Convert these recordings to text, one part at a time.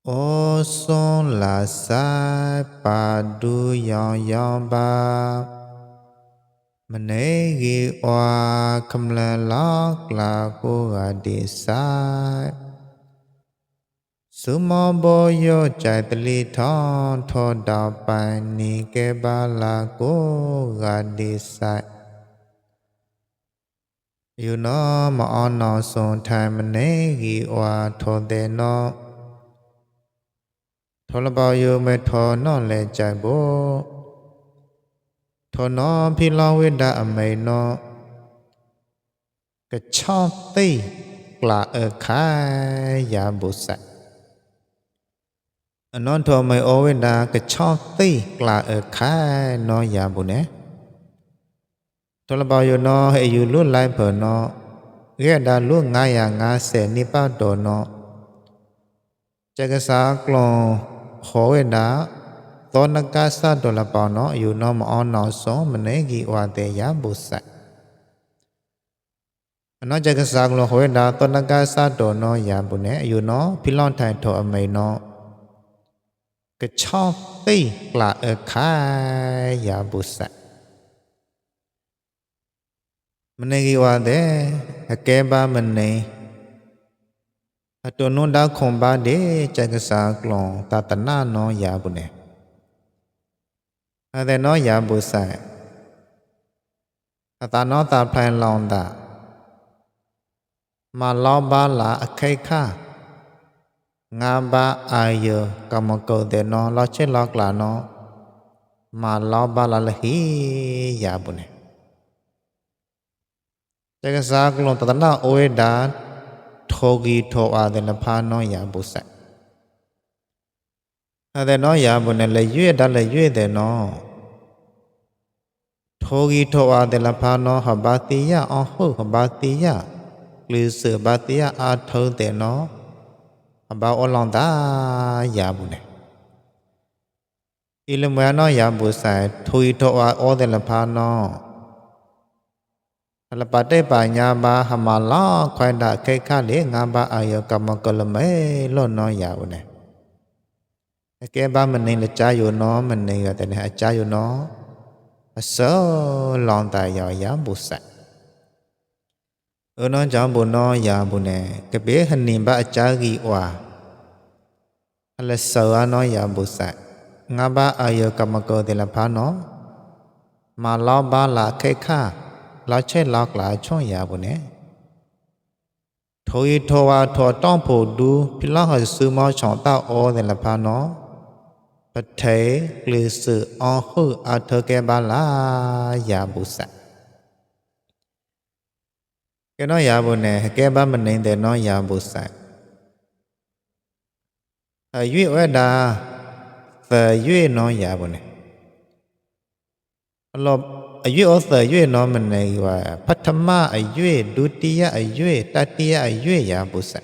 Ô son la sai pa du yon yon ba Mane gi wa kham la lok la ko ga di sai Sumo bo yo chai tali thon tho da pai ni ke ba la ko ga di sai You know ma on no son time mane gi wa tho de no Tho la ba yo me tho no le chai bo Tho no phi long wi da amai no Ka chong ti kla khai ya bu sa Anon tho mai o wi da ka chong ti kla khai no ya bu ne Tho la ba yo no he yu lu lai pho no Ge da lu 550 ni pa do no Cha ka sa klon ho wi da Tho na ka sa do la pa no yu no ma on no so mane gi wa de ya bu sa Ano cha ka sa klon ho wi da tho na ka sa do no ya bu ne yu no phi long thai tho amai no Ka chong ti kla khai ya bu sa Mane gi wa de ha ke ba mane Ato no da khon ba de cha ka sa klon ta ta na no ya bu ne Ade no ya bu sa Ata no ta phai long da Ma lo ba la akai kha Nga ba ayo kama ko de no lo che lok la no Ma lo ba la la hi ya bu ne Cha ka sa klon ta ta na o we da Tho gi tho a de la pha no ya bu sa Ade no ya bu ne le yue da le yue de no Tho gi tho a de la pha no ha ba ti ya on ho ha ba ti ya Kli se ba ti ya a tho de no Ha ba o long da ya bu ne Ilmu no ya bu sa Tho gi tho a o de la pha no La pa te pa nya ba ha ma la khoi da kai kha le nga ba ayo kama ko le me lo no ya bu ne Ke ba mane le cha yo no mane ga de ne a cha yo no So long da ya bu sa Ono jang bu no ya bu ne Ke be hanin ba a cha gi wa Ala so no ya bu sa Nga ba ayo kama ko de la pha no Ma lo ba la kai kha La che lok la chon ya bu ne Tho yi tho wa tho tong pho du Phi la ha su mo chong ta o de la pha no Pa thai kli su on hu a tho ke ba la ya bu sa Ke no ya bu ne ke ba ma nin de no ya bu sa A yue wa da Fa yue no ya bu ne Alo A yue o sa yue no ma ne wa Pathama a yue dutiya a yue tatiya a yue ya bu sa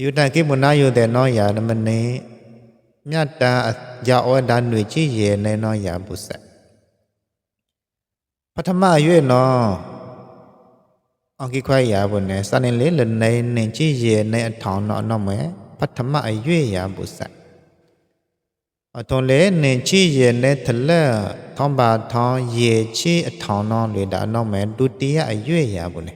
Yu ta ki mu na yu de no ya na ma ne Nya ta ya o da nui chi ye ne no ya bu sa Pathama a yue no Ang ki khoai ya bu ne sa ne le le ne chi ye ne a thong no no me Pathama a yue ya bu sa A thong le ne chi ye ne thala Thong ba thong ye chi a thong no le da no me Dutiya a yue ya bu ne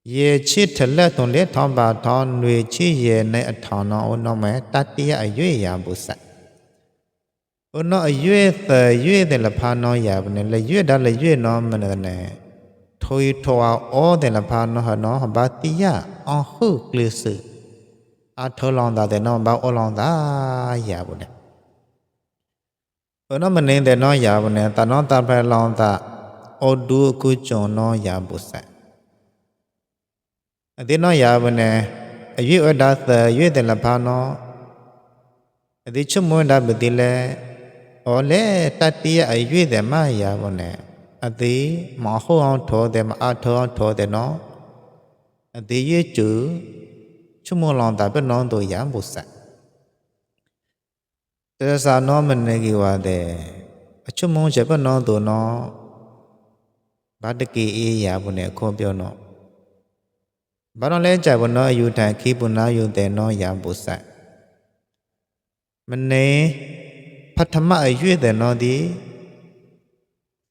Ye chi thala thong le thong ba thong Nui chi ye ne a thong no o no me Tatiya a yue ya bu sa O no a yue sa yue de la pha no ya bu ne Le yue da le yue no me ne Tho yi tho a o de la pha no ha no ha ba ti ya On hu kli su A tho long da de no ba o long da ya bu ne O no ma nin de no ya bu ne Ta no ta phai long da O du ku chon no ya bu sa A di no ya bu ne A yue o da sa yue de la pha no A di chu mo da bu di le O le ta ti ya a yue de ma ya bu ne A di ma ho on tho de ma a tho on tho de no A di yue chu Chu mo long da pe non do ya bu sa Te sa no ma ne gi wa de A chu mo che pe non do no Ba de ki e ya bu ne kho pyo no บานอเลใจบ่เนาะอายุทางคีปุนาอยู่แต่เนาะยามบุษะมันเนพัฒมะอายุแต่เนาะดี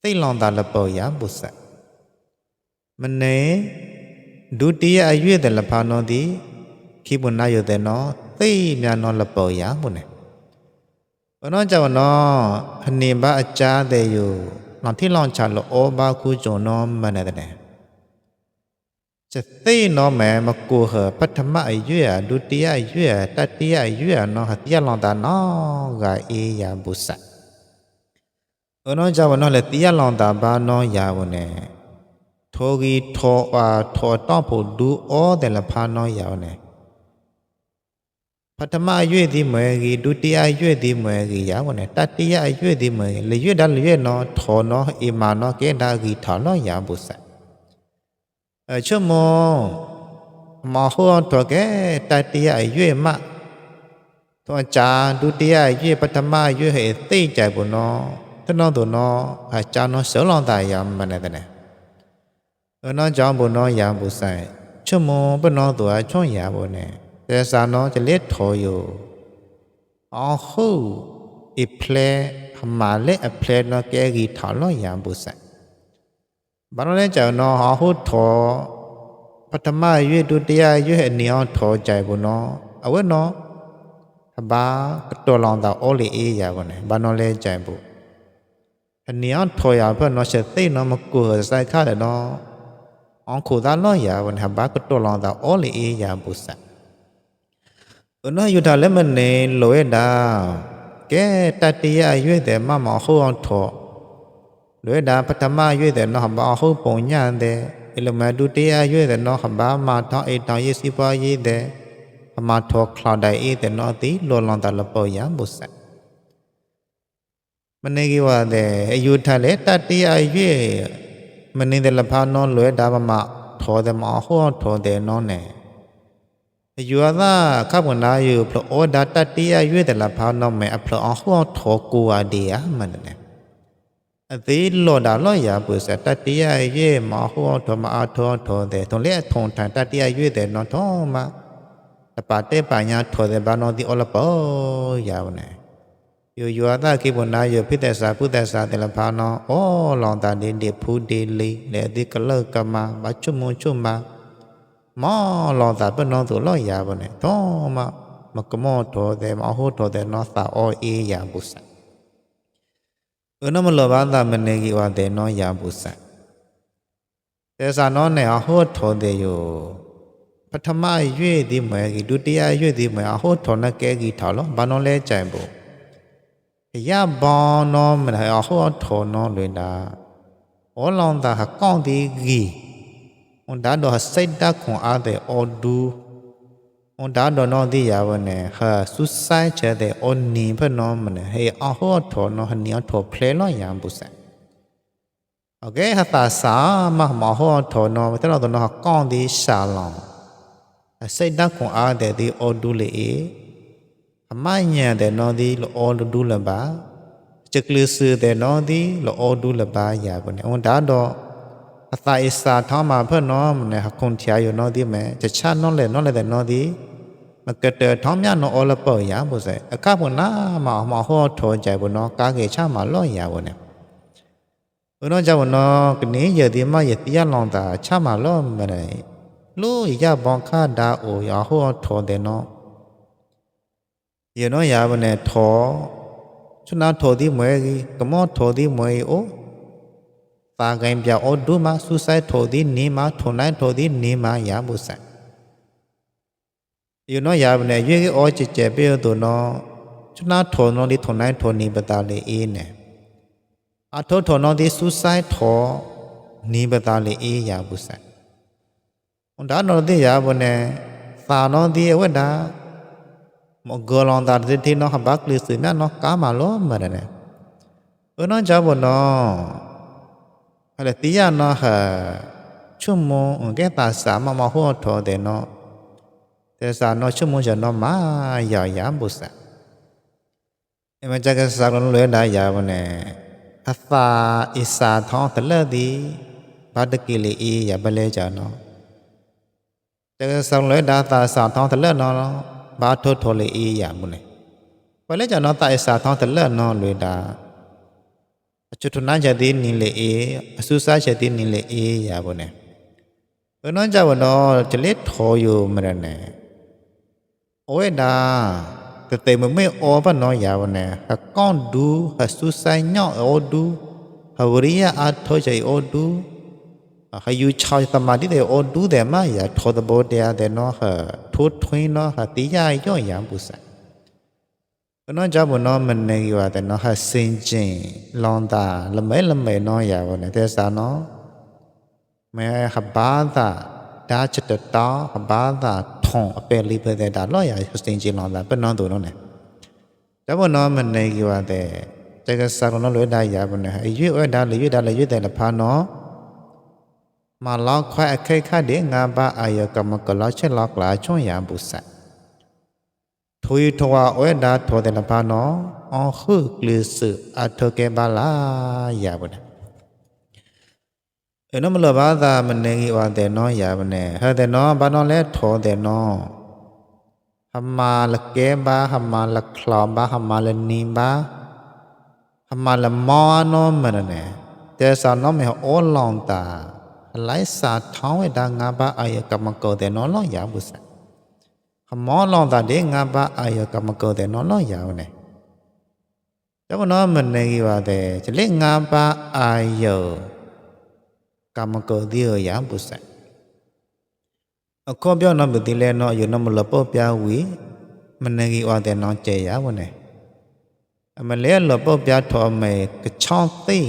သိလောင်တာလပေါ်ရပုစမနေဒုတိယအရွေတဲ့လဖာနောတိခိပုနာယတဲ့နောသိမြနောလပေါ်ရမှုနေဘနောကြောင့်နောအနေဘာအချားတဲ့ယနောက်ထိလောင်ချလောဩဘာခုဂျုံနောမနေတဲ့จะသိနောแม่มกูเหอปัทมะอายุอ่ะဒုတိယအရွေတတိယအရွေနောဟတိယလောင်တာနောကအေးရပုစဘနောကြောင့်နောလေတိယလောင်တာဘာနောရဝနေထောဂီထောအာထောတော့ဖို့ဒူဩတယ်လဖာနောရဝနေပထမအရွေသည်မွေကြီးဒုတိယအရွေသည်မွေကြီးရဝနေတတိယအရွေသည်မွေလေရွေဒါလေနောထောနောအေမာနောကေဒါကြီးထောလောရပုစချမောမဟောတော့ကေတတိယအရွေမတော့ဂျာဒုတိယအရွေပထမအရွေဟဲ့သိကြိုင်ဘူးနောတနောတို့နောအချာနောစောလောင်တာရမနေတဲ့နောကြောင့်ဘုနောရဘူးဆိုင်ချမောပနောတို့အချွန်ရဘူးနဲ့တေစာနောจะเล็ดถอยอยู่ဟုအပလေဟမာလေအပလေနောကဲကြီးထော်လောရဘူးဆိုင်ဘာလို့လဲကြောင့်နောဟုထောပထမရွေဒုတိယရွေအနီအောင်ထောကြိုင်ဘူးနောအဝဲနောဘာတော်လောင်တာအော်လီအေးရဘူးနဲ့ဘာနော်လဲကြိုင်ဘူးအနီအောင်ထောရဘနောချက်သိနောမကူဆိုင်ခါတယ်နောအောင်ခုသာလောရဘူးနဲ့ဘာတော်လောင်တာအော်လီအေးရဘူးဆိုင်နောယူတာလည်းမနေလိုရတာကဲတတိယရွေတဲ့မမဟုတ်အောင်ထောလွေတာပထမရွေတဲ့နော်ဘာဟုတ်ပုံညာတဲ့အလမဒုတိယရွေတဲ့နော်ဘာမထောအိတောင်ရေးစီပွားရေးတဲ့အမထောခလာဒိုင်အေးတဲ့နော်ဒီလောလွန်တာလပေါ်ရမှုဆက်မနေကြီးဝတဲ့အယူထလည်းတတိယရွေမနေတဲ့လဖာနော်လွေတာမထောတဲ့မဟုတ်ထောတဲ့နော်နဲ့အယူအသာခပ်ဝင်လာယူဖလောဒါတတိယရွေတဲ့လဖာနော်မဲအဖလောအဟောထောကူအဒီယာမန်နဲ့အသေးလောဒါလောရပုစတတိယရွေမဟောထောမအားထောထောတဲ့ထုံလေထုံထန်တတိယရွေတဲ့နော်ထောမတပါတဲ့ပညာထောတဲ့ဘာနော်ဒီအလပေါ်ရဝနေယူအသာကိဘနာယူဖိသက်စာပုသက်စာတဲ့လဖာနော်ဩလောင်တာဒီဖူဒီလီလေဒီကလကမဘာချုံမချုံမမောလောတာပနောသူလောရပါနဲ့တော့မကမောတော်တယ်မဟုတ်တော်တယ်နော်သာအောအေးရပုစနမလောဘာသာမနေကြီးဝတဲ့နော်ရပုစတေစာနော်နဲ့ဟောတော်တယ်ယောပထမရွေဒီမဲကြီးဒုတိယရွေဒီမဲဟောတော်နဲ့ကဲကြီးထော်လောဘာနော်လဲကြိုင်ဖို့ရဘောနော်မဟောတော်နော်လွင်တာဩလောင်တာဟကောင်းဒီကြီးon da do sai da khon a de odu on da do no di ya wa ne ha su sai che de on ni pha no ma ne he a ho tho no ha ni tho phle lo ya bu sa okay ha ta sa ma ho tho no ta lo no ha kon di sha long sai da khon a de di odu le e ama nya de no di lo odu la ba chekle su de no di lo odu la ba ya bu ne on da doအသာအစာထောင်းမှာဖတ်နော်နဲ့ခုန်ချာရနော်ဒီမဲ့ချချနော်လေနော်လေတဲ့နော်ဒီမကတဲ့ထောင်းမြနော်အော်လပေါ်ရဖို့စအခါဘနာမဟောထောကြိုင်ဘနော်ကားကေချမှာလော့ရဖို့နဲ့ဘနော်ကြောင့်နော်ကနေရဒီမရတိယလောင်တာချမှာလော့မနေလို့ရဘောခါဒါအိုရဟောထောတဲ့နော်ရနော်ရဖို့နဲ့ထောချနာထောဒီမွဲကြီးကမောထောဒီမွဲအိုပါကံပြောအော်ဒူမဆူဆိုင်ထိုဒီနေမထုံနိုင်ထိုဒီနေမရမှုဆိုင်ယူနော်ရပါနဲ့ရွေးအော်ကြကြပြေတော့နော်ချနာထုံနော်ဒီထုံနိုင်ထုံနေပတာလေအေးနဲ့အထောထုံနော်ဒီဆူဆိုင်ထောနေပတာလေအေးရမှုဆိုင်ဟွန်ဒါနော်ဒီရပါနဲ့သာနော်ဒီဝက်တာမဂလောင်တာဒီနော်ဟဘကလစ်စမြနော်ကာမလောမရနဲ့ဘနော်ကြပါနော်အဲ့ဒါတရားနော်ဟာချုံမုံကဲတာစာမဟောထောတဲ့နော်တဲ့စာနော်ချုံမုံကျနော်မာရဘူးစအမကြကစာလုံးလွဲတာရပါနဲ့အသာအစာထောင်းတလက်ဒီဘာတကီလီအေးရပလဲကြနော် แต่สังเลยดาตาสาท้องทะเลเนาะบาโทโทเลยอีอย่าบุเนี่ยไปแล้วจะเนาะตาสาท้องทะเลเนาะเลยดาจุดนั้นจะดีนี่เลยเอสุสาจะดีนี่เลยเออย่าบุเนี่ยเนาะจะว่าเนาะจะเล็ดโทอยู่มันเนี่ยโอ้ยดาแต่มันไม่ออปะเนาะอย่าบุเนี่ยหะก้อนดูหะสุสาเนาะออดูหะวริยะอาโทใจออดูหายูชาวสมาธิเดอดูเดมาอย่าทอดบเดียเดเนาะฮะทุดทวินเนาะฮะติยาย่อยามบุษะเนาะจับเนาะมันในอยู่ว่าแต่เนาะฮะสินจินลองตาละเมเนาะอย่าวันแต่สาเนาะแม่ฮะบาตาดาจิตตาฮะบาตาทองอเปลิเปเดดาลอยอย่าสินจินลองตาเป็นเนาะตัวเนาะเนี่ยจับเนาะมันในอยู่ว่าแต่ใจก็สาเนาะเลยได้อย่าวันเนี่ยอายุเอดาเลยอยู่แต่ละพาเนาะมาลอกควายไข่ข้าเดียงาบาอายกรรมกลอเชลอกหลาช่วยยามบุษะทุยทว่าโอเอดาทวเดลพานออคือกลือสือัทเกบาลายาบุนะนมลบาตามันเนกิวาเดนอยาบเนฮะเดนอบานอเลทอเดนอหัมมาลเกบาหัมมาลคลอมบาหัมมาลนีบาหัมมาลมอนอมันเนเตสานอเมโอลองตาไลสาท้องดางาบาอายกรรมโกเดนอลอยาบุษะขมอลองตาเดงาบาอายกรรมโกเดนอลอยาวเนี่ยจับน้อมันในกีว่าเดจะเล่งาบาอายกรรมโกเดียยาบุษะก็เปียวนอบุติเลนออยู่นอมลปเปียวีมันในกีว่าเดนอเจยาวเนี่ยมันเลลปเปียทอเมกชองตี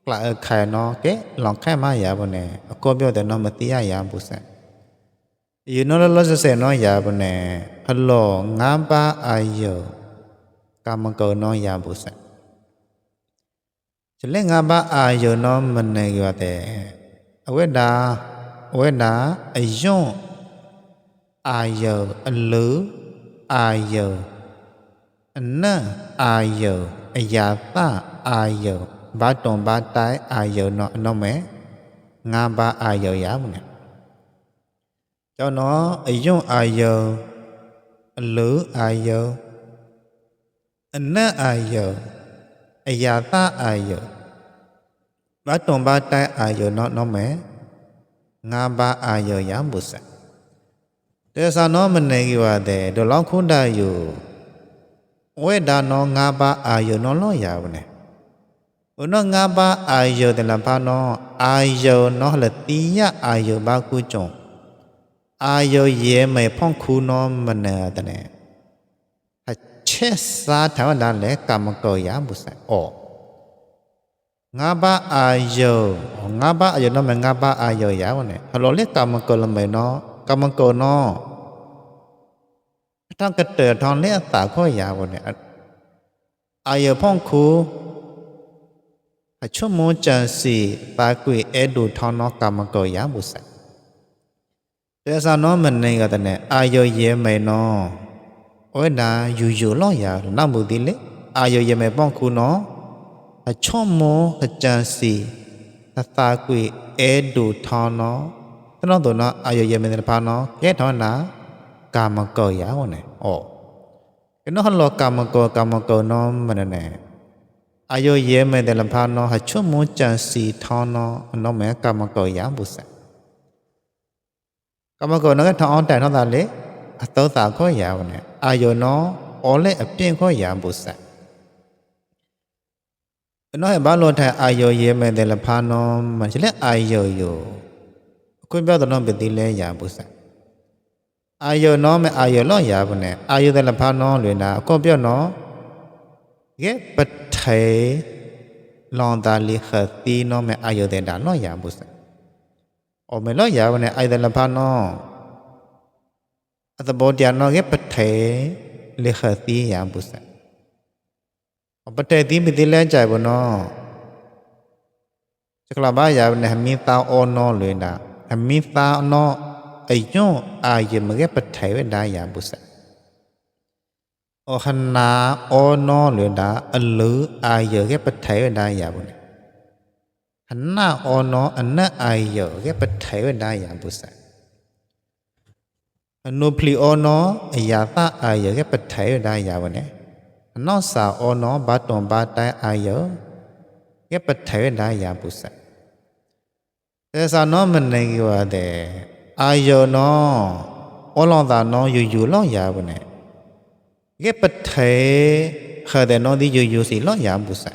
กละไข่เนาะเกลองแค่มาอย่าบ่เนี่ยก็เปียวแต่เนาะมติยายามบุษะอยู่เนาะลอเสเนาะอย่าบ่เนี่ยอัลโลงามบาอายกามโกเนาะยามบุษะจะเล่งามบาอายเนาะมันเนี่ยอยู่แต่อเวดาอายอายอัลลืออายอันน่ะอายอายาตาอายบาตงบาตายอายเนาะเนาะแม่งาบาอายยามเนี่ยเจ้าเนาะอายุอายหรืออายอันน่ะอายอายาตาอายบาตงบาตายอายเนาะเนาะแม่งาบาอายยามบุษะเตสาเนาะมันในกีว่าเดดลองคุนได้อยู่เวดาเนาะงาบาอายเนาะลอยาวเนี่ยเนาะงาบาอายเดละพาเนาะอายเนาะละติยะอายบากุจงอายเยเมพ่องคูเนาะมันเนตะเนอะเชสาทาวดาเลกามโกยาบุษะงาบาอายเนาะมันงาบาอายยาวเนี่ยฮะโลเลกามโกละเมเนาะกามโกเนาะทั้งกระเตอทองเลตาข้อยาวเนี่ยอายพ่องคูชั่วโมงจันสีปากุยเอดูทอนอกรรมโกยาบุษะเตสานอมันในก็แต่เนี่ยอายเยเมนอโอ้ยดาอยู่ลอยานาบุติเลอายเยเมป้องคูเนาะชั่วโมงจันสีตากุยเอดูทอนอตนอตัวเนาะอายเยเมนพาเนาะแก่ทอนนากรรมโกยาวเนี่ยก็เนาะฮัลโหลกรรมโกเนาะมันเนี่ยอายุเยเมเดลพาโนหชั่วโมงจันสีทอนอนแม่กรรมโกยามบุษะกรรมโกนก็ทอนแต่ทอนตาเลอตตาข้อยาวเนี่ยอายุเนาะอเลอเปียงข้อยามบุษะเนาะบาโลไทอายุเยเมเดลพาโนมันสิเลอายุอยู่คุณเปียวตนเปติเลยามบุษะอายุเนาะแม่อายุลอยาบุเนี่ยอายุเดลพาโนเลยนะก็เปียวเนาะเก็บปัดไทยลองตาลิขตีน้องแม่อายุเดนดาน้อยยามบุษะโอ้ไม่น้อยยามเนี่ยอายุเดนละพานออัตโบเดียนน้องเก็บปัดไทยลิขตียามบุษะปัดไทยตีไปตีแลใจบ่เนาะจักลาบ้ายามเนี่ยมีตาอ่อนน้อเลยนะมีตาเนาะอายุอายุมันเก็บปัดไทยไว้ได้ยามบุษะหันนาโอนอหรือดาอันลืออายเก็ปัดไทยไว้ได้ยาบุเนี่ยหันนาโอนออันน่ะอายเก็ปัดไทยไว้ได้ยาบุษะ no pli ono ayata ayo ke pathai da ya bone no sa ono ba ton ba tai ayo ke pathai da ya busa esa no mane ki wa de ayo no olon da no yu lo ya bone ke pathai kha de no di yu si lo ya busa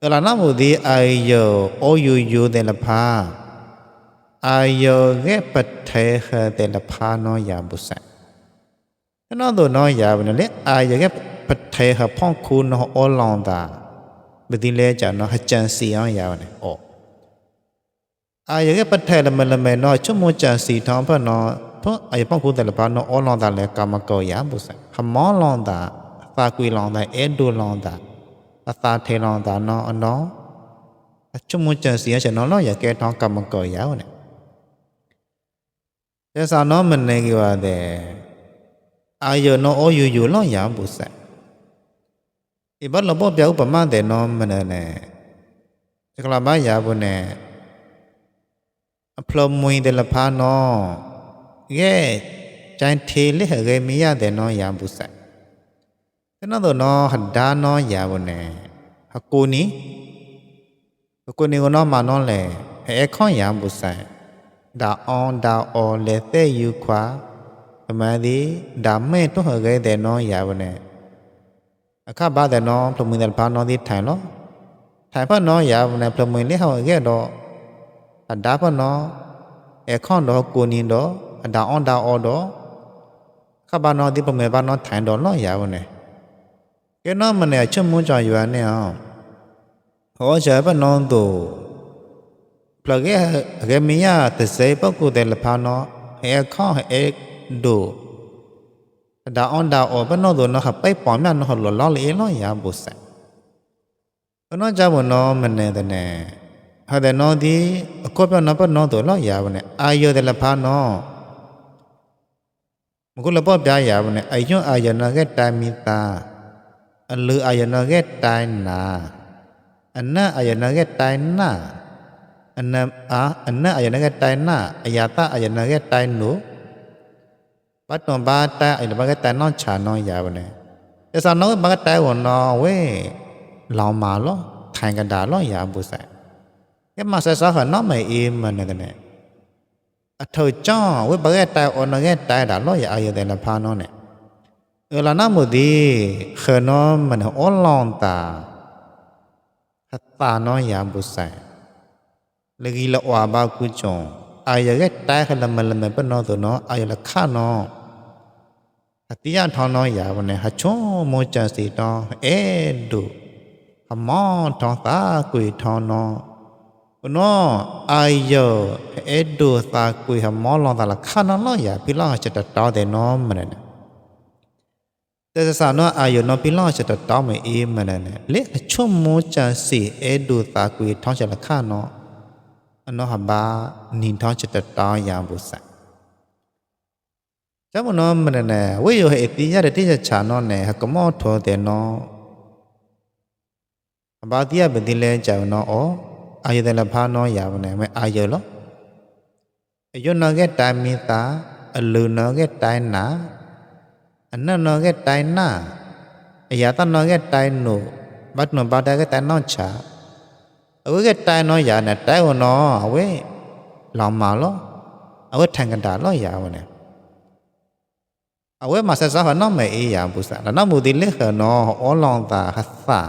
la na mu di ayo o yu de la pha ayo ke pathai kha de la pha no ya busa no do no ya bone le ayo ke pathai kha phong khu no olon da be di le ja no ha chan si an ya bone o ayo ke pathai la me no chumo chan si thong pha no pho ayo phong khu de la pha no olon da le kama ko ya busa ha mo lon da fa kwi lon da e do lon da ta the lon da no chumo chan si ya no lo ya ke thong kama ko ya bone esa no mane ki wa de ayo no o yu lo ya busa iba lo bo bia upama de no mane ne chakla ba ya bone aplo mui de la pha no ye chan the le ge mi ya de no ya busa no do no hada no ya bone hakuni ko no ma no le e khon ya busa da on da o le te yu khwa ma di da me to ge de no ya bone akha ba de no plo mui de la pha no di than lo than pha no ya bone plo mui le ha ge do ada pha no e khon do ko ni do da on da o do kha ba no di plo me ba no than do lo ya bone ke no mane chum mu cha yu ne ha ho cha ba no do plo ge mi ya te sei pa ku de la pha no e khon e do da on da o ba no do no ha pai pom mya no ho lo le lo ya bu sa no ja bo no mane de ne ha de no di ko pya no pa no do lo ya bo ne ayo de la pha no mo ko lo pa pya ya bo ne ayo ayo na ge ta mi ta alu ayo na ge tai na anna ayo na ge tai na anna ayo na ge tai na ayata ayo na ge tai no bắt đầu ba ta ai là ba cái tai nó chả nó ya bane thế sao nó ba cái tai của nó we lao mà lo thành cái đá lo ya bu sa cái mà sao hả nó mày im mà này thời cho we ba cái tai của nó cái tai đá lo ya ai để là pha nó này là nó một đi khờ nó mình ó lon ta nó ya bu sa lagi là oa ba ku chong ai cái tai hay là mình bên nó tụi nó ai là khá nó tia thon nó ya bane ha cho mo cha si to e do ha mo thon ta kui thon no ai yo e do ta kui ha mo lon ta la khá nó lo ya pi lo cha ta de no mane te sa no ai yo no pi lo cha ta me e mane le cho mo cha si e do ta kui thon cha la khá nó nó ha ba nin thon cha ta ya bu sa cha mo no mane ne we yo he ti ya de ti cha no ne ha ko mo tho de no ba ti ya be ti le cha no o ayo de la pha no ya ne me ayo lo ayo no ge tai mi ta alu no ge tai na anna no ge tai na ayata no ge tai no bat no ba da ge tai no cha awe ge tai no ya ne tai wo no awe lao ma lo awe thang ka da lo ya ne awe ma sa ha no me e ya bu sa la na mu di le kha no o long ta ha sa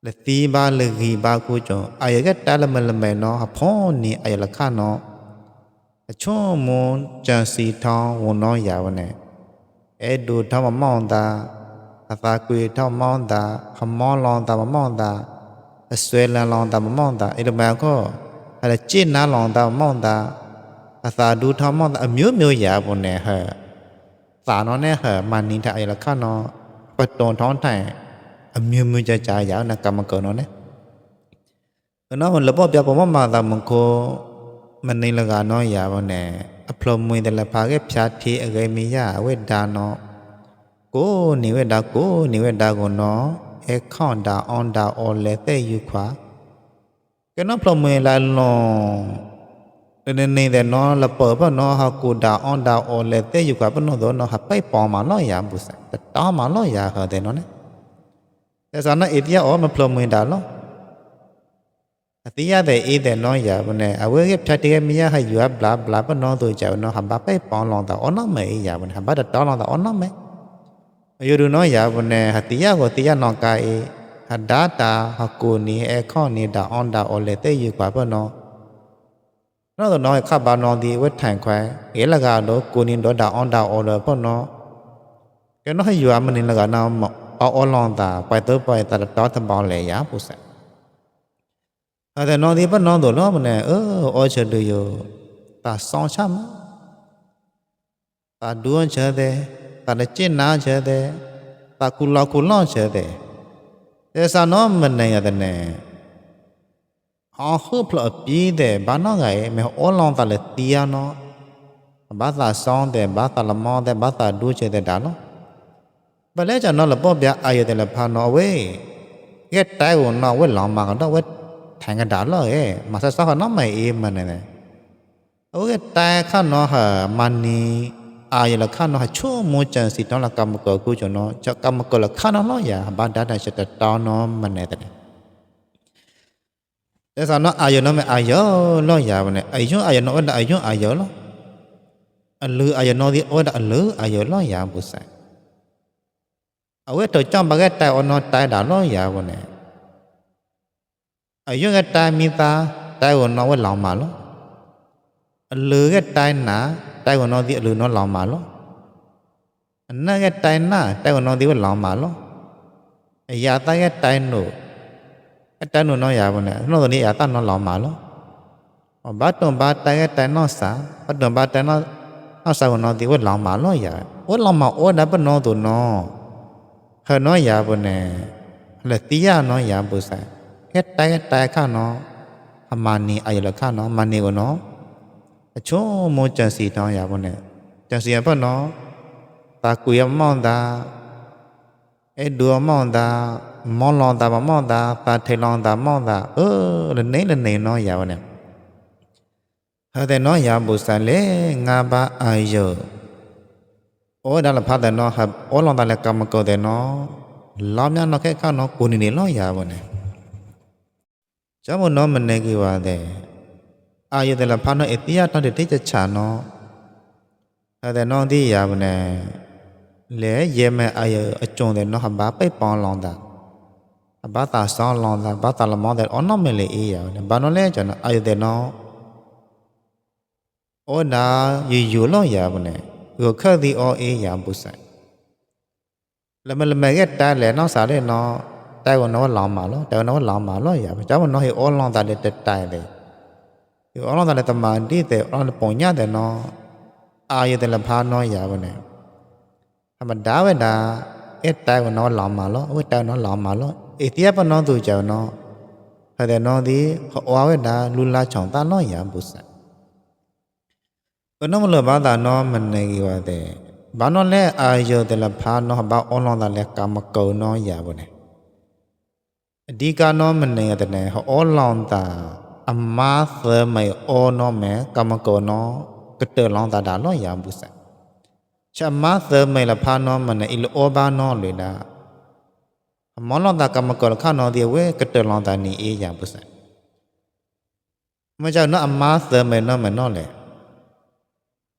le ti ba le gi ba ku cho ay ge ta le me no ha pho ni ay la kha no a cho mo cha si thong wo no ya ne e du tha ma mong ta ha sa ku tha mong ta ha mo long ta ma mong ta a swe la long ta ma mong ta e de ma ko ha le chin na long ta ma mong ta ha sa du tha mong ta a myo ya bo ne ha sa no ne ha man ni tha ay la kha no pa ton thong thai a myo cha ya na ka ma ko no ne no le bo pya bo ma ta mo ko man ni la ga no ya bo ne a phlo mui de la pha ge phya thi a ge mi ya we da no ko ni we da ko no e khon da on da o le te yu khwa ke no phlo mui la long nên để nó là bờ bờ nó ha cụ đào on lệ têอยู่กับnó đó nó haไปปอมาล้อยาบุษแต่ตอมาล้อยาเขาแต่nóเนี่ยแต่สอนเอติยาอ๋อมันพลมือดาล้อติยาแต่เอแต่น้อยยาบเนี่ยเอาไว้เก็บชัดเจนมียาให้อยู่บลาบลาปน้องตัวเจ้าน้องหับไปปองลองตาอ๋อน้องไม่ยาบเนี่ยหับตอลองตาอ๋อน้องไม่อยู่ดูน้อยยาบเนี่ยติยาก็ติยาน้องกายหัดดาตาหักกูนี่เอข้อนี่ดาออนดาออเลเตอยู่กับน้องnó rồi nói các bạn nói đi với thành khoái nghĩa là gà đó cô nên đó đào ở đó bọn nó cái nó hay vừa mình là gà nào mà ở lòng ta quay tới đó thầm bảo lệ giá phụ sản thì nó đi bắt nó rồi nó mình ôi trời đời rồi ta xong chăm ta đua chơi thế ta đã chết nào chơi thế ta cù lo chơi thế thế sao nó mình này là thế này họ hứa phở bí để bán nó vậy mà họ long ta là tia nó bán ta xong để bán ta làm mò để bán ta đua chơi để đá nó và lẽ cho nó là bao giờ ai để là phá nó với cái tay của nó với lòng mà nó với thành cái đá rồi ấy mà sao nó mày im mà này ở cái tay khác nó hả mani ai là khác nó hả chúa mua chân xịt nó là cầm cờ của cho nó cho cầm cờ là khác nó vậy bán đá này sẽ to nó mà này thế này thế sao nó ai nó mày ai nó giả vậy này ai nó là ai nó lư ai nó đi ôi đã lư ai nó giả bù sai ở cái trời trong ba cái tay nó tay đã nó giả vậy này cái tay mi ta tay của nó với lòng mà nó lư cái tay nã tay của nó đi lư nó lòng mà nó nó cái tay nã tay của nó đi với lòng mà nó giả tay cái tay nổ cái tay nó giả vậy này nó rồi đi giả tay nó lòng mà nó bắt đầu bắt tay cái tay nó xả bắt đầu bắt tay nó xả của nó đi với lòng mà nó giả với lòng mà ôi đã bắt nó tụi nó hơi nó giả vậy này là tia nó giả bù sai cái tay khác nó mani ai là khác nó mani của nó chỗ mua chân xì nó giả vậy này chân xì bắt nó ta cùi mong ta đùa mong ta mong lòng ta mong ta thấy lòng ta mong ta lần này nó giả vậy này hơi thế nó giả bù sai lẽ ngã ba ai giờ ôi đó là phát thế nó hợp ôi lòng ta là cầm cầu thế nó làm nhá nó cái khác nó cuốn đi nó giả vậy này cho một nó mình này kêu là thế ai giờ là phát nó ít nó để tích cho trả nó hơi thế nó đi giả vậy này lẽ giờ mà ai ở trong thế nó hợp bá bay bòn lòng ta bá ta sao lòng ta bá ta làm món thế nó mình lại ý vậy bá nó lẽ cho nó ai thế nó ôi đã dù lo giả vậy này vừa khơi đi o giả bù sai là mình cái tay lẽ nó xả đấy nó tay của nó lòng mà nó giả cháu nó hiểu o lòng ta để tay đấy hiểu o lòng ta để tầm mà đi để o lòng bỏng nhá để nó ai để làm pha nó giả vậy này mà đá với đá cái tay của nó lòng mà nó cái tay nó lòng mà nó tiếp nó từ chờ nó hay để nó đi họ với đá luôn la chọn ta nó giả bù sai nó một lần bảo ta nó mình này kêu là thế bảo nó lẽ ai giờ thì là phá nó bảo online ta lẽ cầm cầu nó giả vậy này đi cả nó mình này thế này họ online ta amma sơ mày nó mẹ cầm cầu nó cái tờ long ta đã nó giả bù sai cha amma sơ mày là phá nó mình này ilo ba nó rồi đã món long ta cầm cầu là khá nó đi với cái tờ long ta này giả bù sai mà cho nó amma sơ mày nó lẽ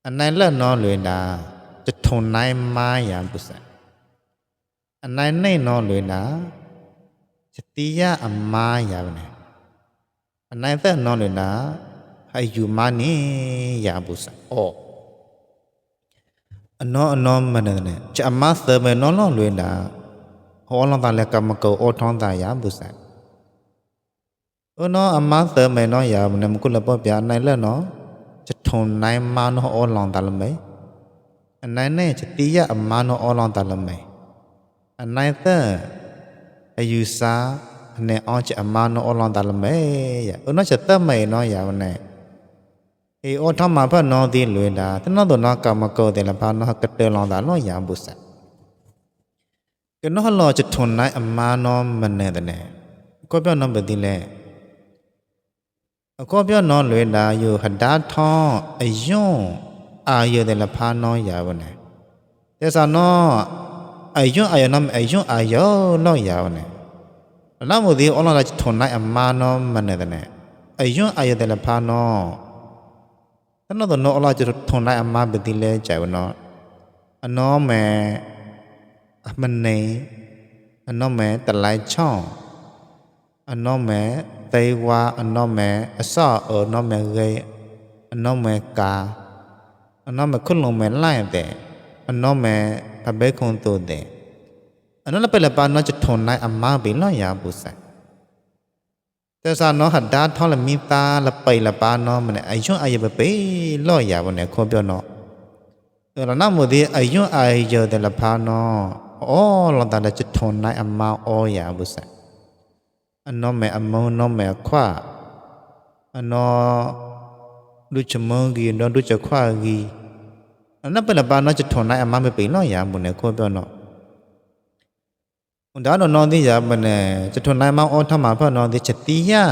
anh này là nó luyện đãจะทนนายมาอย่างบุษอันนั้นในนอนเลยนะจะตียาอัมมาอย่างเนี่ยอันนั้นแต่นอนเลยนะให้อยู่มานี่อย่างบุษอันนั้นมันเนี่ยจะอัมมาเสริมนอนเลยนะหัวลองตาเล็กกับมันก็อดท้องตาอย่างบุษน้องอัมมาเสริมนอนอย่างเนี่ยมันก็เลยบอกอย่างนั้นแล้วเนาะจะทนนายมาเนาะอดลองตาละไหมอันนั้นเนี่ยจะตียาอัมมาโนอลองตาละไหมอันนั้นแต่อายุสาเนี่ยอ๋อจะอัมมาโนอลองตาละไหมอย่าน้องจะเติมไหมน้องอย่าวันไหนอ๋อทำมาเพื่อน้องดีเลยนะแต่น้องตัวน้องกำมาเกิดแต่ละพันน้องกระเตอลองตาน้องอย่าบุษก็น้องรอจะทนนายอัมมาโนมันเนี่ยแต่เนี่ยก็เป็นน้องแบบนี้แหละ ก็เปียนอนเลยดาอยู่หัดดาท้ออายุอายุแต่ละพานอยาบ่เนี่ยแต่ซะเนาะอายุอายุนำอายุอายุเนาะยาบ่เนี่ยแล้วมื้อนี้อัลเลาะห์ละทนได้อามาเนาะมันเนี่ยอายุอายุแต่ละพานอตะเนาะตะเนาะอัลเลาะห์จะทนได้อามาบิติเลใจบ่เนาะอันเนาะแม่มันในอันเนาะแม่ตะไลช่องอันเนาะแม่ไตวาอันเนาะแม่อซออันเนาะแม่เกยอันเนาะแม่กาอันเนาะแม่คุลงแม่ไล่แต่อันเนาะแม่พะเบคงตัวแต่อันนั้นไปละปานเนาะจะทนได้อามาบิลอยาบุษะแต่ซาเนาะหัดดาท้อละมีตาละไปละปานเนาะมันอายุอายุไปลอยาบ่เนี่ยขอเปียวเนาะแล้วนำมื้อนี้อายุอายุแต่ละพาเนาะอ๋อลองตาจะทนได้อามาอ้อยาบุษะอันเนาะแม่อมเนาะแม่ควาอันเนาะดูจมกีเนาะดูจะควากีอันนั้นไปละปานเนาะจะทนได้อามาไปลอยาบ่เนี่ยขอเปียวเนาะดาโนนอดิยาบเนจะทนได้มาอ้อทำมาพะนอดิจะติยา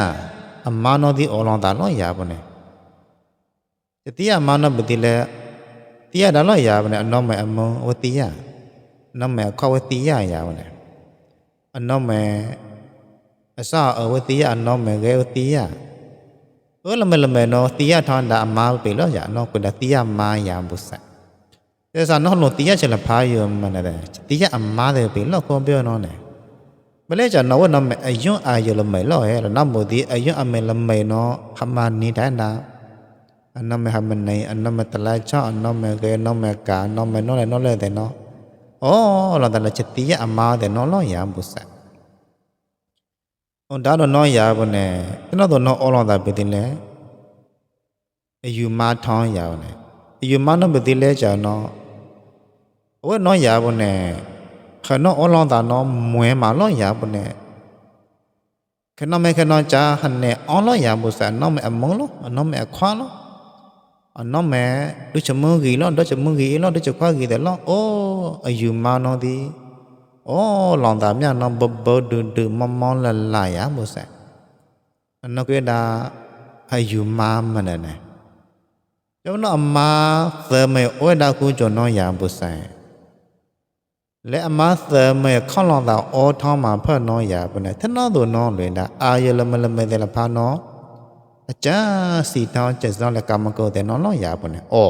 อามาโนดิออลองตาลอยาบเนจะติยามาโนบิติเลติยาดาลอยาบเนอนอมแมอมวติยานอมแมขวติยายาบเนอนอมแมอซาอวติยานอมแมเกวติยาละเมเนาะติยาทอนดาอามาไปลอยาเนาะกดติยามายาบุษะแต่ซะเนาะโลติยะฉละพาอยู่มันน่ะติยะอามาเดไปลอกคนเปียวเนาะเนี่ยบเลจะเนาะว่าเนาะอายุอายุละไม่ลอเฮละนะบ่ดีอายุอเมละไม่เนาะหมานี่ได้นะอันนั้นไม่หมันในอันนั้นไม่ตะลาชออันนั้นไม่เกเนาะไม่กาเนาะไม่เนาะเลยแต่เนาะอ๋อเราแต่ละติยะอามาเดเนาะลอยาบุษะอนดาเนาะยาบ่เนี่ยเนาะตัวเนาะอลองตาไปติเลยอายุมาท้องยาเนี่ยอายุมาเนาะไปติเลยจ้ะเนาะโอ้น้อยยาบ่เนี่ยขะเนาะอลองตาเนาะมวยมาล้อยาบ่เนี่ยขะเนาะแม่ขะเนาะจ้าหันเนี่ยอล้อยาบ่ซะเนาะแม่อมงโลเนาะแม่ควาโลอันเนาะแม่ดูจมูกกีโลดูจมูกกีโลดูจควากีแต่โลโอ้อายุมาเนาะดิโอ้ลองตาเมียเนาะบ่ดื้อๆมอๆละๆยาบ่ซะอันเนาะก็ดาอายุมามันเนี่ยเจ้าเนาะมาเสมโอ้ดาคูจเนาะยาบ่ซะและอามาเสมข้อลองตาอ้อท้องมาเพื่อน้อยยาปเนี่ยถ้าน้อตัวน้องเลยนะอายละมันแต่ละพาน้ออาจารย์สีท้องจะสอนและกรรมโกแต่น้องน้อยยาปเนี่ยอ้อ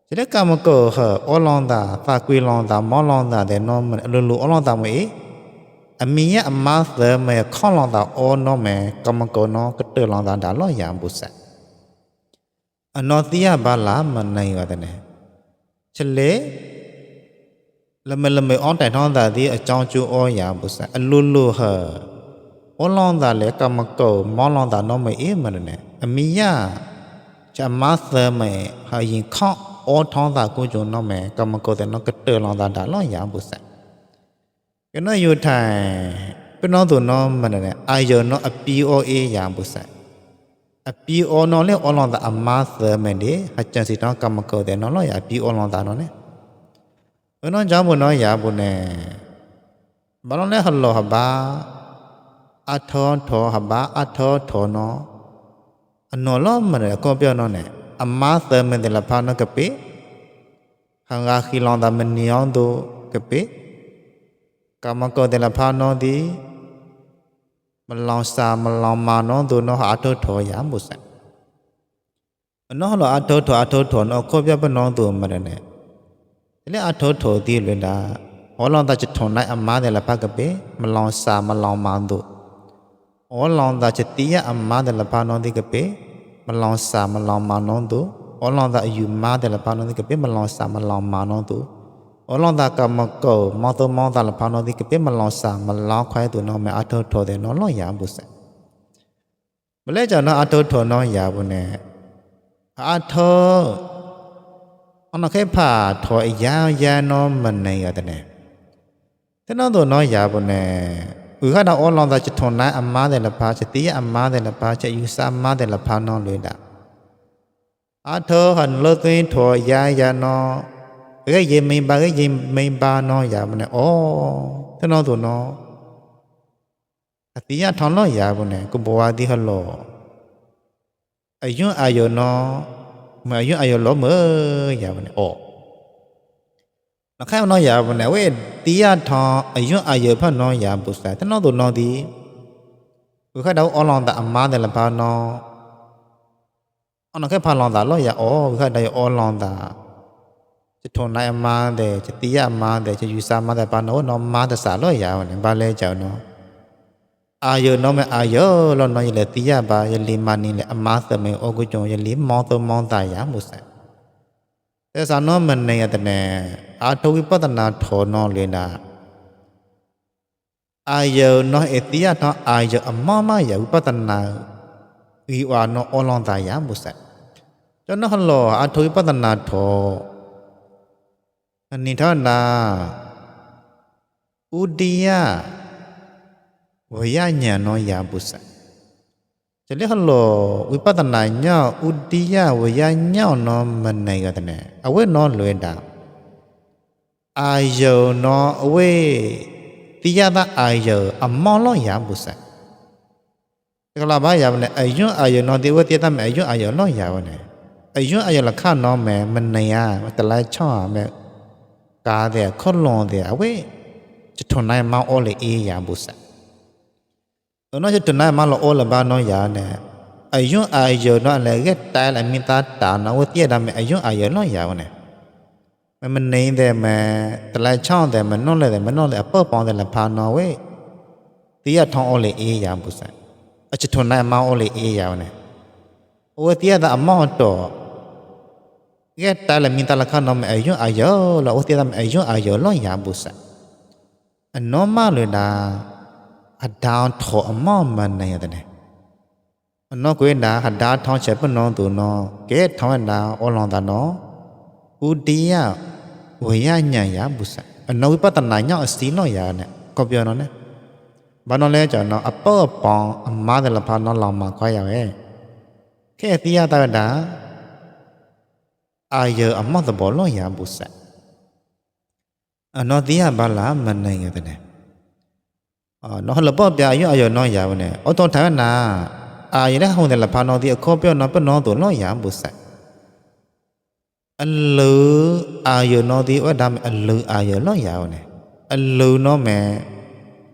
จะได้กรรมโกเหรออ้อลองตาฝากกุยลองตามอลองตาแต่น้องมันลุอ้อลองตามั้ยอามีอามาเสมข้อลองตาอ้อน้องแม่กรรมโกน้องก็เตอลองตาดาล้อยาบุษะอันนอติยาบาลามันในว่าแต่เนี่ยเฉลยละเมอ้อนแต่ท้องตาที่อาจารย์จูอ้อยาบุษะลุเหออ้อลองตาเลยกรรมโกมอลองตาน้องไม่มันเนี่ยอามียาจะมาเสมหายิงข้ออ้อท้องตากูจูน้องแม่กรรมโกแต่น้องก็เตอลองตาดาล้อยาบุษะก็น้อยอยู่ไทยเป็นน้องตัวน้องมันเนี่ยอายุน้องอปีโอเอยาบุษะอปีโอน้องเลยอ้อลองตาอามาเสมดิหัดจังสิน้องกรรมโกแต่น้องล้อยาปีโอลองตาน้องเนี่ยน้องจำบุญน้อยยาบุญเนี่ยบางเนี่ยฮัลโหลฮับบาอัทอทอฮับบาอัทอทอเนาะอันนอล้อมันเนี่ยก็เปียวเนาะเนี่ยอามาเสมแต่ละพาเนาะกะปิหังกาขีลองตามันนิยองดูกะปิกรรมก็แต่ละพาเนาะดีมันลองสามันลองมาเนาะดูเนาะอัทอทอยาบุษะเนาะฮัลโหลอัทอทอเนาะก็เปียวเป็นน้องตัวมันเนี่ยเลยอัทโถดีเลยนะอ๋อลองตาจะทนได้อามาเดละพากะเปมันลองสามันลองมาดูอ๋อลองตาจะตียอามาเดละพานอนดิกะเปมันลองสามันลองมานอนดูอ๋อลองตาอยู่มาเดละพานอนดิกะเปมันลองสามันลองมานอนดูอ๋อลองตากะมะโกมอตมอตาละพานอนดิกะเปมันลองสามันลองควายตัวน้องแม่อัทโถเดน้องลอยาบุษะบ่เลยจะน้องอัทโถน้องยาบุเนี่ยอัทโถอันนั้นแค่ผ่าถอยยาวยาน้อมันในกันแต่เนี่ยแต่น้องตัวน้อยยาบนเนี่ยข้าดาวอ้อลองตาจะทนนะอามาเดลพาจะตีอามาเดลพาจะอยู่สามมาเดลพาน้องเลยด่าอาเธอหันเลิกตัวถอยยาน้อก็ยังไม่บาน้องยาบนเนี่ยโอ้แต่น้องตัวน้องตียาทอนน้อยยาบนเนี่ยก็บอกว่าที่ฮัลโหล อายุอายุเนาะมาอายุอายุล้อมือยาวันโอแล้วแค่น้อยยาวันเว้ตียทออายุอายุพ่อน้อยยาบุษแต่น้องตัวน้องดีคือแค่เดาอลองแต่อามาแต่ละพาน้องอันนั้นแค่พาลองแต่ล้อยาอ๋อคือแค่เดาอลองแต่จะทนนายอามาแต่จะตียอามาแต่จะอยู่สามาแต่พาน้องน้องมาแต่สาล้อยาวันบาเล่เจ้าน้องอายุน้องไม่อายุแล้วน้องยังเลยตียบายังลีมานี่เลยอามาเสมอโอ้กุจงยังลีมองตัวมองตายาบุษแต่สาวน้องมันในแต่เนี่ยอาทวิปัตนาโถนอเลยนะอายุน้องเอติยาน้องอายุอมมาอย่าวิปัตนาวิวานออลองตายาบุษจนน้องฮัลโหลอาทวิปัตนาโถอันนี้เท่านั้นอุดียาวิญญาณน้อยาบุษจะเรียกฮัลโหลวิปัตนาเนาะอุดียาวิญญาณน้องมันในกันเนี่ยเอาไว้นอนเลยดาอายุน้อเวติยาตาอายุอมอลอยาบุษกลาบายาเนี่ยอายุน้อติเวติยาตาอายุลอยาเนี่ยอายุละข้าน้อแม่มันในยาแต่ละช่อแม่กาเดขลอนเดเวจะทนนายมาโอเลเอยาบุษน้อจะทนนายมาโลโอละบาน้อยาเนี่ยอายุน้ออะไรก็ตายละมิตาตาน้อเวติยาตาอายุลอยาเนี่ยมันในแต่มาแต่ละช่องแต่มันนอนเลยแต่มันนอนเลยเปิดปองแต่ละพานอเวตียทองโอเลเอยาบุษอาจจะทนนายมาโอเลเอยาเนี่ยโอตียตาอมอตอแกตายละมิตาละข้านอมอายุแล้วโอตียตาอายุลอยาบุษอันนอมาเลยนะหัดดาวทออมอมันในแต่เนี่ยอันนอกเวนะหัดดาวทองเฉปนองตัวนอแกทองดาวอลองตานออุดียาวิญญาณยาบุษอันนวิปัตนาเนาะสีน้อยยาเนี่ยก็เปียนเนี่ยบ้านนเลยจ้ะเนาะอเปอปองอมาแต่ละพานอลองมาค่อยเอาแค่ตียาตาดาอายุอมาตบอลยาบุษอันนอตียาบาลามันในกันเนี่ยนอละปอเปียอายุน้อยยาวเนี่ยอตอนท้ายน่ะอายุได้ห้องแต่ละพานอที่ข้อเปียนอเปนอตัวน้อยยาบุษอัลลืออายุนอดีว่าดำอัลลืออายุล้อยาวเนี่ยอัลลือน้อแม่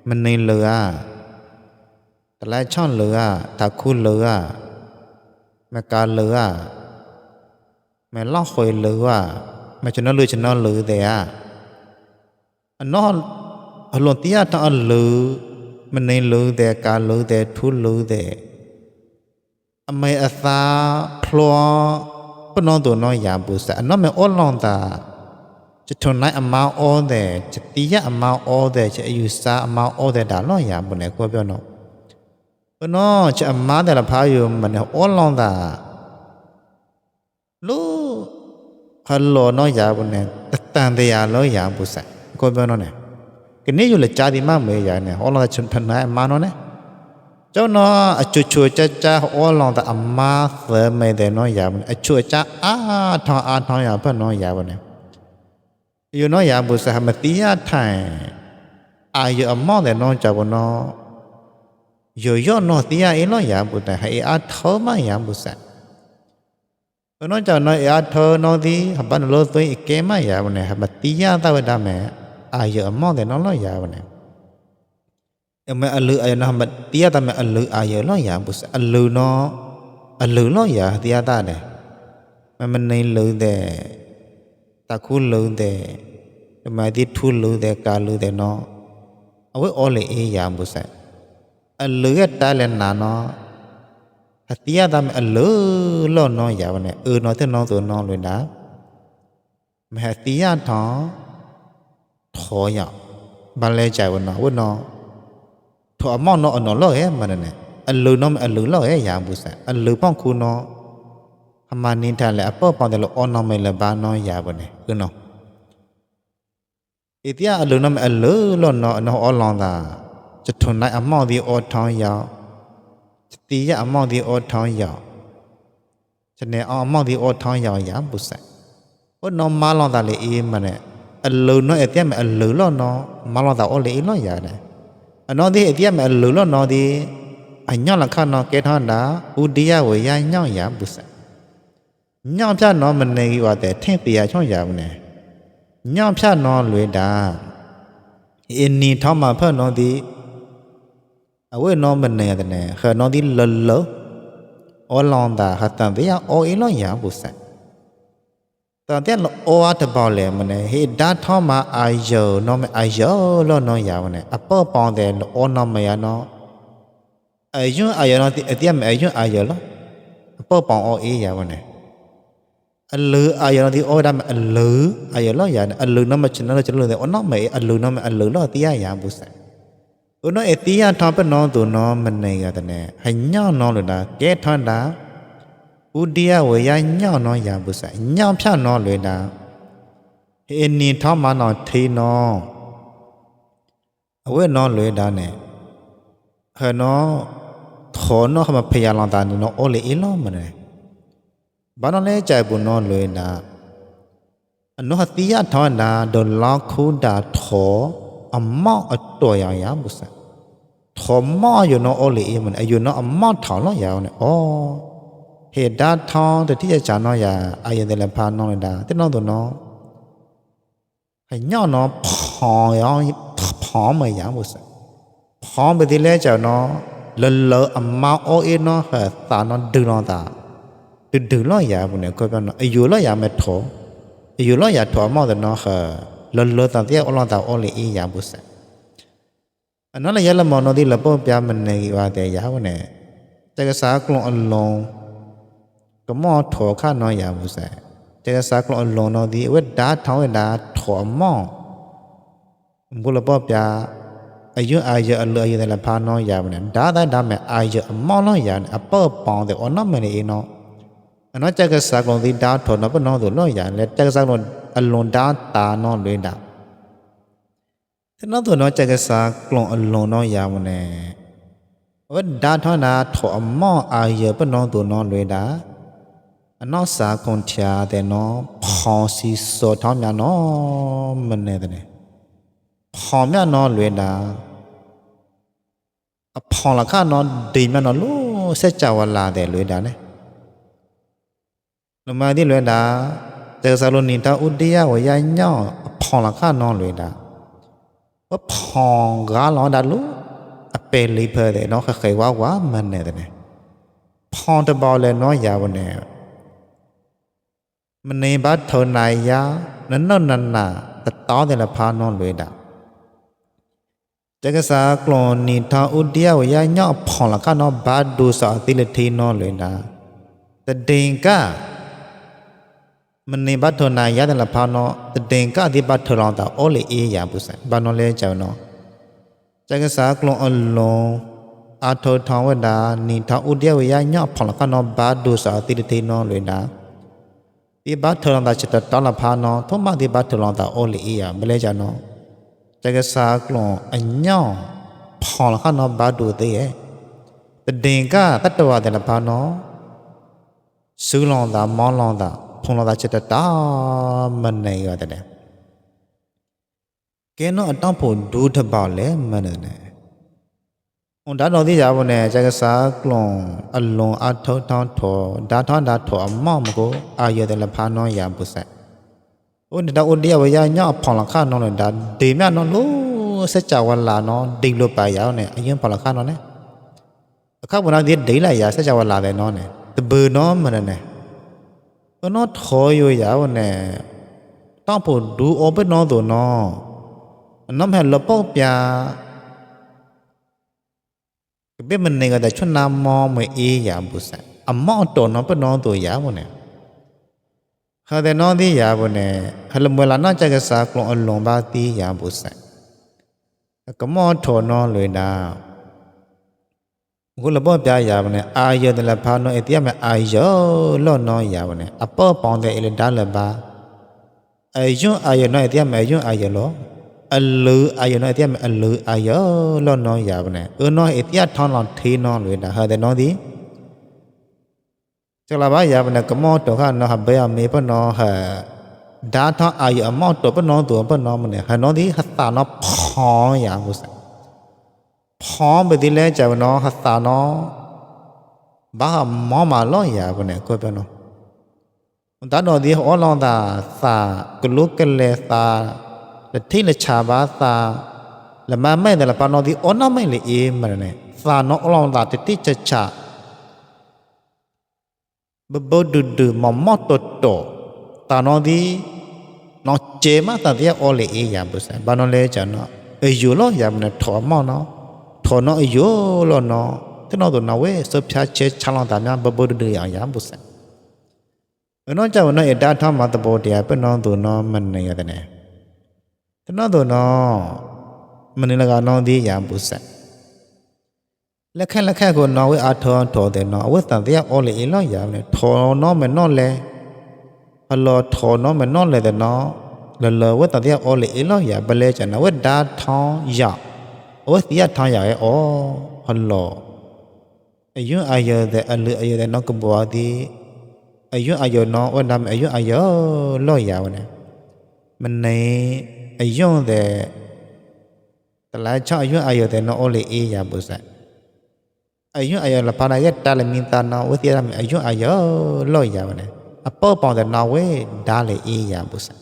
มันในเรือแต่ละช่องเรือตะคุเรือแม่กาเรือแม่ล่อคอยเรือแม่ชนะเรือเดียอันนออัลลอฮ์ที่อาอัลลือมันในเรือเดียกาเรือเดียทุเรือเดียอเมอซาพลัวปนองตัวน้อยยาบุษอันนั้นไม่อ้อนลองตาจะทนนายอามาอ้อเดจะตียาอามาอ้อเดจะอายุสาอามาอ้อเดด่าล้อยาบุเนี่ยก็เปียโนปนอจะอามาแต่ละพายุมันเนี่ยอ้อนลองตาลูฮัลโหลน้อยยาบุเนี่ยตันเดียล้อยาบุษก็เปียโนเนี่ยกันนี้อยู่เลยจ่าดีมากเมียเนี่ยอ้อนลองจะทนนายอามาโนเนี่ยเจ้าน้อจู่ๆจ้าอ้อลองแต่อามาเสไม่ได้น้อยยาบุเนี่ยจู่จ้าทองยาเพื่อนน้อยยาบุเนี่ยอยู่น้อยยาบุษหามติยาไทยอายุอมอแต่น้องจ้าบุนอยู่น้อติยาน้อยยาบุเนี่ยให้อาเธอมายาบุษน้องจ้าน้อยอาเธอน้องที่หับบันโลตัวอีกเกมายาบุเนี่ยหามติยาตาเวดาแม่อายุอมอแต่น้องน้อยยาบุเนี่ยแม่อัลลืออายุนะมันตียาตาแม่อัลลืออายุล้อยาบุษอัลลือน้ออัลลือล้อยาตียาตาเนี่ยมันในลือเดตะคุลือเดมาที่ทุลือเดกาลือเดน้อเอาไว้ออเลเอยาบุษอัลลือตาเลนนาน้อตียาตาแม่อัลลือล้อน้อยาวันเนี่ยน้อที่น้องตัวน้องเลยนะแม่ตียาท้อถอยอ่ะบันเลยใจวันน้อวันน้อถอมอนอนล้อมันเนี่ยอัลลือน้ออัลลือล้อยาบุษอัลลือป้องคูน้อหามานินทาเลยอปอปอนแต่ละออนน้อไม่ละบาน้อยาบุเนี่ยคือน้ออีที่อัลลือน้ออัลลือล้อน้ออลองตาจะทนนายอมอดีอทองยาวจะตียาอมอดีอทองยาวจะเนี่ยอมอดีอทองยาวยาบุษว่าน้อมาลองตาเลยมันเนี่ยอัลลือน้อที่มันอัลลือล้อน้อมาลองตาอเลยล้อยาเนี่ยอันนั้นที่ไอ้ที่มันหลุดแล้วนอดี อันย่อละข้านอเกทอนดาอุดิยะเวยาย่อยาบุษะย่อพะนอมันเนกีว่าแต่เทพยาช่องยาวเนี่ยย่อพะนอลวยดาอินนีทอมาเพิ่นนอดีအဝဲနောမနေတဲ့နဲ့ခနောဒီလလောအောလောင်တာဟတန်တရားအောအလောရဘူးဆက်တန်တဲ့အောအတပေါလေမနေဟေဒါထောမအာယောနောမအာယောလောနောရဝနဲ့အပေါ်ပေါင်းတဲ့အောနောမယနောအယွန်းအာယောနောဒီအတိယမအယွန်းအာယောလောအပေါ်ပေါင်းအောအေးရဝနဲ့အလူအာယောနောဒီအောဒါမအလူအာယောလောရနဲ့အလူနောမချင်နောချင်လို့တဲ့အနောမအလူနောမအလူလောတရားရဘူးဆက်อุนเอติยาทอปนอตุนอมเนยะตะเนหะญောนอลุดาเกทอนดาอุดิยะเวยะญောนอยาบุษะญောนพะนอลุดาเอนีทอมานอเทนออเวนอลุดาเนหะนอถอนอขมาพยาลองตานอโอเลอีลอมเนบานอเลใจบุนอลุดาอนอหติยะทอนดาดอลอคูดาถอအမောက်အတော်ရရဘူးစထောမောယူနော်အော်လီမန်အယူနော်အမောက်ထောင်လို့ရအောင်နဲ့ဩဟေဒါထောင်းတတိယချာနော်ရအာရတဲ့လဖာနော်ဒါတဲ့နော်တော့နော်ဟညောင်းနော်ဖောင်းရောဖောင်းမရဘူးစဖောင်းမဒီလဲကြောင်နော်လလောအမောက်အော်အေနော်ဟာသာနော်ဒူနော်တာဒူလို့ရဘူးနဲ့ကိုပြောနော်အယူလို့ရမယ်ထောအယူလို့ရထောမောက်တဲ့နော်ဟာลลตะเตียอลอตาออเลอียาบุษะอันนั้นละยะละมอนอดิละป้อปยามันเนกีว่าแต่ยาวเนจักษากลองอลงกะมอถอข้านอยาบุษะจักษากลองอลงนอดิเวดาท้องเวดาถอมอบุละป้อปยาอายุอายะอเลอยะละพานอยาเนดาดาเมอายะมอลอยาอป้อปองแต่อนอมเนอีนออันนั้นจักษากลองดิดาถอนอปนอตุลอยาและจักษากลองอลงดาตานอลุยดาแต่นอตัวนอจักษากลองอลงนอยาวเนวดาทอนาถอมออายะปนอตัวนอลุยดาอนอสาคงทยาแต่นอพอสิโซทอมยานอมันเนตะเนพอมยานอลุยดาอพอละข้านอดีมยานอลูเสจาวลาแต่ลุยดาเนลมาดิลุยดาแต่สารนิตาอุดิยะเวยาญอพองละข้านอนเลยดาว่าพองกาลอดาลุอเปลิเพเดเนาะเคยว่ามันเนี่ยแต่เนี่ยพองตะบอเลยเนาะยาวเนี่ยมันในบัดเท่านายยานั่นน่ะตะตอแต่ละพานอนเลยดาจักษากลอนิตาอุดิยะเวยาญอพองละข้านอบาดูสาติลทีนอนเลยดาแต่เด็กกะมันในบัดทนายะแต่ละพานอตะเดงกะดิบัดทลองตาโอเลเอยาบุษะบานอเลเจ้าเนาะจักษากลองอลงอาโททองวดานิทาอุเดียววยาญอพองละกะนอบาดูสาติตินอเลยดาดิบัดทลองตาจิตตะละพานอทมะดิบัดทลองตาโอเลเอยาบเลเจ้าเนาะจักษากลองอัญญอพองละกะนอบาดูเตเยตะเดงกะตัตตวะแต่ละพานอสุลองตามอลองตาพงลาจิตตามันเนยอะแต่แกนอตอผดูทบาเลมันเนอนดาโนติยาบเนจักษากลองอลงอาททอนถอดาทอนดาถออมอมโกอายะแต่ละพานอยาบุษะอุนดาอุเดียวะยาญอพองละข้านอนดาเดมยานอลูเสจาวลานอดิโลปายาเนอยังพองละข้านอเนအခါဘနာဒီဒိလာရဆက်ကြဝလာတယ်နော်နဲ့တဘူနော်မနဲ့ဘနောထောရရဝနဲ့တောက်ဖို့ဒူအောပနော်တို့နော်နမဟလပေါပြကဘေမနေကတဲ့ချွနာမောမအေးရဘူးစအမော့တော်နော်ပနော်တို့ရဝနဲ့ခါတဲ့နော်ဒီရဝနဲ့ဟလမလာနော်ကြကစားကလုံးအလုံးပါတီးရဘူးစကမော့ထောနော်လွေတာกูละบ่ปยายาบเนี่ยอายะตะละพาโนเอติยะมะอายะလောနောยาบเนี่ยอป้อปองแต่เอลดาละบาอายุอายะโนเอติยะมะอายุอายะโลอลืออายะโนเอติยะมะอลืออายะလောနောยาบเนี่ยโนเอติยะทอนลอนเทนอเลยดาหะแต่นอดิจักละบายาบเนี่ยกะมอตอคะนอหะเบยะเมปนอหะดาทออายะอมอตอปนอตัวปนอมเนี่ยหะนอดิหะตานอพอยาบุส พร้อมไปที่แล้วจะเนาะหัสตาเนาะบ้าหมอมาล้อยาบ่เนี่ยก็เป็นเนาะตาดอดีอ๋อลองตาสากลุกกันเลยสาละที่ละชาบาสาละมาไม่แต่ละปานอดีอ๋อน้าไม่เลยเอมันเนี่ยสาเนาะลองตาติจะชาบ่ดุๆหมอมอตโตตานอดีเนาะเจมาตาเดียอ๋อเลยเอยาบ่ซะบานอเลยจันเนาะอยู่ล้อยามันถอมอเนาะถอเนาะอยู่ล้อเนาะตนอตัวนาเวสบชาเชชาลองตาများบ่ดุๆอย่างบ่ซะเนาะကြောင့်เนาะดาทมาตโบเตียเป็นน้องตัวเนาะมันเนี่ยแต่เนี่ยตนอตัวเนาะมันนี่ละกะน้องดีอย่างบุษะလက်ခက်ကိုနော်ဝဲအထောထောတဲ့နော်ဝဲတန်တရားအော်လေလောရမယ်ထောနော်မနော်လေအလောထောနော်မနော်လေတဲ့နော်လဝဲတန်တရားအော်လေလောရဘလဲချန်ဝဲဒါထောင်းရဝဲတရားထောင်းရရဲ့အော်ဟလောအယွန်းအရတဲ့အလူအရတဲ့နော်ကဘွားဒီအယွန်းအရနော်ဝဲနာမအယွန်းအရလောရဝနဲ့မနေအယွန်းတဲ့တလားချအယွန်းအရတဲ့နော်အော်လေအေးရပုစက်ayun ayo la para ya dale minta na we tiara me ayun ayo lo ya ne apo pon de na we dale e ya busa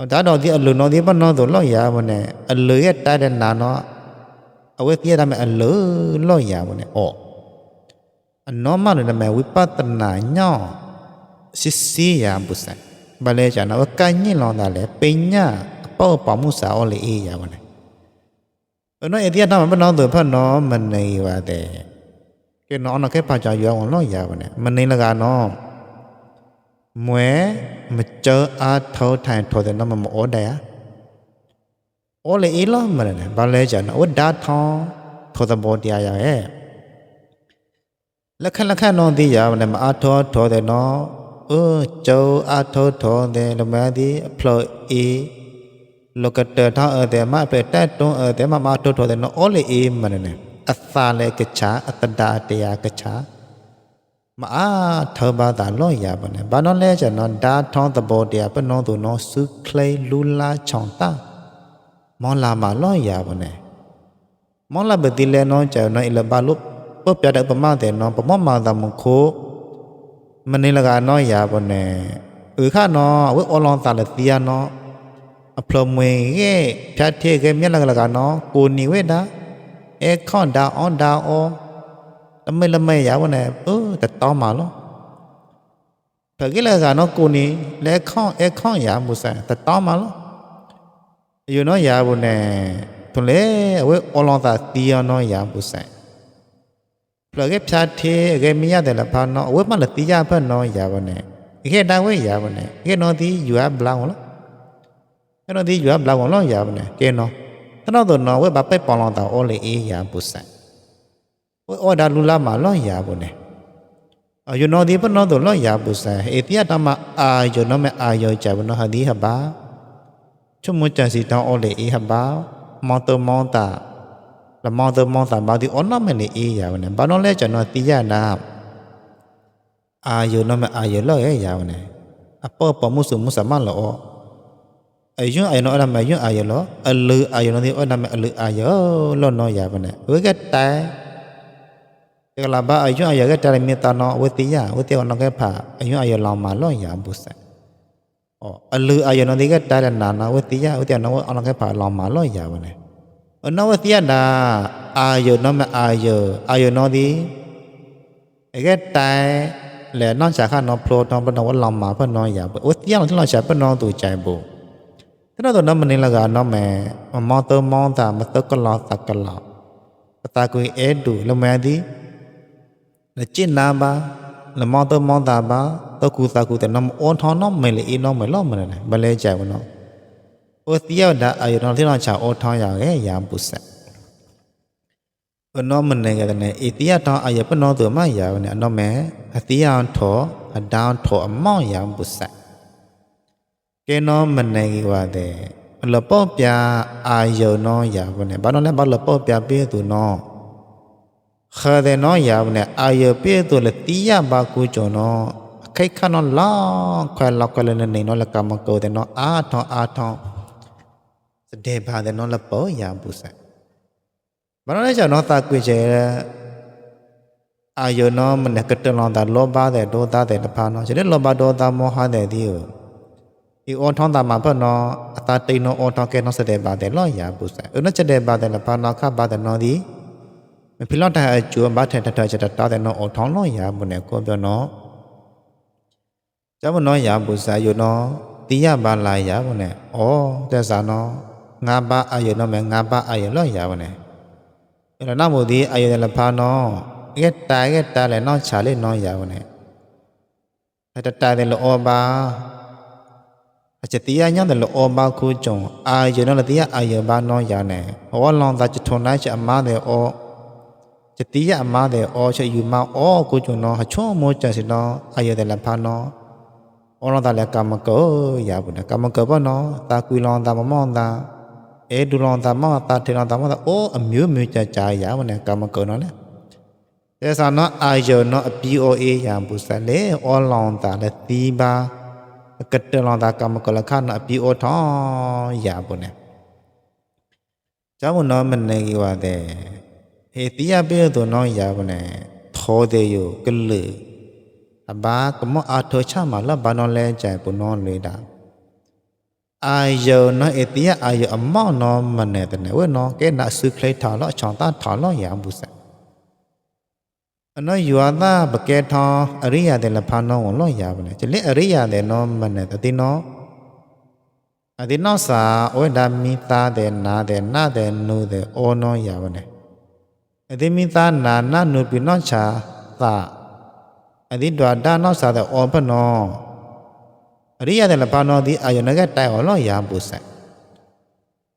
da do di alu no di pa no do lo ya ne alu ya ta de na no awe tiara me alu lo ya ne o no ma ne me wipatana nyo sisi ya busa ba le cha na ka nyin lo da le pinya apo pa mu sa o le e ya neเนาะไอ้ที่ทำมันน้องตัวพ่อน้องมันในว่าแต่แกน้องน่ะแค่พาจอยองน้อยยาวเนี่ยมันในละกาน้องหมวยมาเจออาเท่าไทยโทแต่น้องมันโอ้ได้อะโอ้เลยอีล้อมันเนี่ยบาเลยจันโอ้ดาทองโทตบดียาเอแล้วคันน้องที่ยาวเนี่ยมาอาเท่าโทแต่น้องเจ้าอาเท่าโทแต่ละแม่ที่พลอยโลกเตอร์ท่าแต่มาเปแต่ตรงแต่มาโทแต่เนาะโอเลอีมันเนี่ยอัสสาเลกชาอัตดาเตียกชามาเธอบาตาล้อยาบเนี่ยบานอนเลจะนอนดาท้องตะโบเดียเป็นน้องตัวน้องซึกเคลลูลาช่องตามอลามาล้อยาบเนี่ยมอลาเบติเลน้องจะน้องอิลบาลุปุ๊บจะได้ประมาณแต่น้องประมาณมาตามโคมันนี่ละกาน้อยยาบเนี่ยข้าน้องเวอลองตาเลเตียน้องอพลมเวเกพระเทเกเมียละกะเนาะกูนิเวดาเอคอนดาออนดาโอละไม่ยาวะเนี่ยแต่ตอมาลอพะกิละกะเนาะกูนิเลคอนเอคอนยามุสะแต่ตอมาลออยู่เนาะยาบุเนี่ยทุเลเวอลองตาตียเนาะยามุสะพลเกพระเทเกเมียแต่ละพาเนาะเวมาละตียาเพิ่นเนาะยาบุเนี่ยเกดาเวยาบุเนี่ยเกเนาะที่อยู่อะบลาวลอအဲ့တော့ဒီရွာဘလောက်လောရပါနဲ့ကဲနော်တတော့တော့နော်ဝဲဘာပဲပေါလောတာအော်လေအေးရပုစံဝဲအော်ဒါလူလာမလောရပါနဲ့အယနော်ဒီပနော်တော့လောရပုစံအေတိယတမအာယောနော်မအာယောကြဘနော်ဟာဒီဟဘာချုံမချန်စီတောင်းအော်လေအေးဟဘာမောင်တော်မောင်တာလမောင်တော်မောင်တာဘာဒီအော်နော်မလေအေးရပါနဲ့ဘာနော်လဲကျွန်တော်တိရနာအာယောနော်မအာယောလောရပါနဲ့အပေါ်ပမှုစုမှုစမလောayun ayno ana ma ayun aylo alu ayno di ana ma alu ayo lo no ya bane we ka ta kala ba ayun ayo ka ta mi ta no we ti ya we ti no ka pha ayun ayo lo ma lo ya bu sa alu ayno di ka ta na na we ti ya we ti no ana ka pha lo ma lo ya bane no we ti ya da ayo no ma ayo no di e ka ta le no cha kha no plo no pa no lo ma pha no ya we ti ya no lo cha pa no tu chai buตอนนั้นมันนี่ละกันเนาะแม่มองตัวมองตามาตกลอตกลอตากุยเอดูละแม่ดิละจินนาบาละมองตัวมองตาบาตกูตากูแต่น้ำอ้อนท้องน้ำไม่เลยอีน้ำไม่ล้อมันเลยบัลเลใจมันเนาะโอเตียวดาอายุน้องที่น้องชาวอ้อนท้องอย่างเงี้ยยามปุษะน้องมันเนี่ยกันเนี่ยอีเตียท้องอายุเป็นน้องตัวไม่ยาวเนี่ยน้องแม่เตียนท้อดาวท้อมองยามปุษะแกน้องมันในว่าแต่ละป้อปยาอายุน้องยาวเนี่ยบ้านน้องเนี่ยบ้านละป้อปยาเปี้ยตัวน้องเคยแต่น้องยาวเนี่ยอายุเปี้ยตัวละตียาบากูจน้องใครข้าน้องล้อใครล็อกกันเลยในน้องละกำมโกแต่น้องอาทองแสดงผ่านแต่น้องละป้อยาบุษะ บ่ได้เจ้าเนาะตากุยเจอายุเนาะมันกะตะลองตาโลบาแต่โดตาแต่ตะพาเนาะจะได้โลบาโดตาโมหะแต่ดิอีออนท้องตามาเพิ่นเนาะอตาติเนาะออนท้องแกเนาะสะเดบาแต่ลอยาบุษะเนาะจะได้บาแต่ละพาเนาะค่ะบาแต่เนาะดิมันพิลอดได้จูบาแต่ตะจะตาแต่เนาะออนท้องลอยาบุเนี่ยก็เปียวเนาะจะบ่เนาะยาบุษะอยู่เนาะติยะบาลายาบุเนี่ยอ๋อแต่ซะเนาะงาบาอายุเนาะแม่งาบาอายุลอยาบุเนี่ยแล้วนะบ่ดิอายุแต่ละพาเนาะเก็ตายเลยเนาะฉาเลยเนาะยาบุเนี่ยแต่ตายแต่ละอบาอาจจะตียายังแต่ละอบาคูจงอายุนั่นละตียาอายุบานอยาเนี่ยเพราะว่าลองตาจะทนได้จะอามาเดอจะตียาอามาเดอจะอยู่มาคูจงเนาะหช่วงโมจังสิเนาะอายุแต่ละพาเนาะลองตาละกรรมเกอยาบุนะกรรมเกบ่เนาะตาคุยลองตามามองตาดูลองตามองตาเทลองตามองตาอမျိုးจะจ่ายยาบุนะกรรมเกเนาะเนี่ยแต่ซะเนาะอายุเนาะ POA ยามบุษะเลลองตาละตีบากะตะลองตากรรมกลคันอภิโอทอยาบุเนี่ยเจ้าเนาะมันในกีว่าแต่เฮติยาเปตัวเนาะยาบุเนี่ยโทเดอยู่กะลือบากมอาโทชะมาละบานอแลใจปุนอเลยดาอายุเนาะเอติยาอายุอมอเนาะมันเนี่ยแต่เนาะเนาะแกน่ะซึเคลทาละช่องตาทาละยาบุษะอันนั้นอยู่อาตาบกทออริยะเดลพานองลอยาบเนี่ยจะเลอริยะเดนอมันเนี่ยติเนาะอติเนาะสาโอดามิตาเดนาเดนาเดนูเดโอนอยาบเนี่ยอติมิตานานูปินอชาตาอติดวดานอสาเดโอปนออริยะเดลพานอดิอายุนกะไตอลอยาบุษะ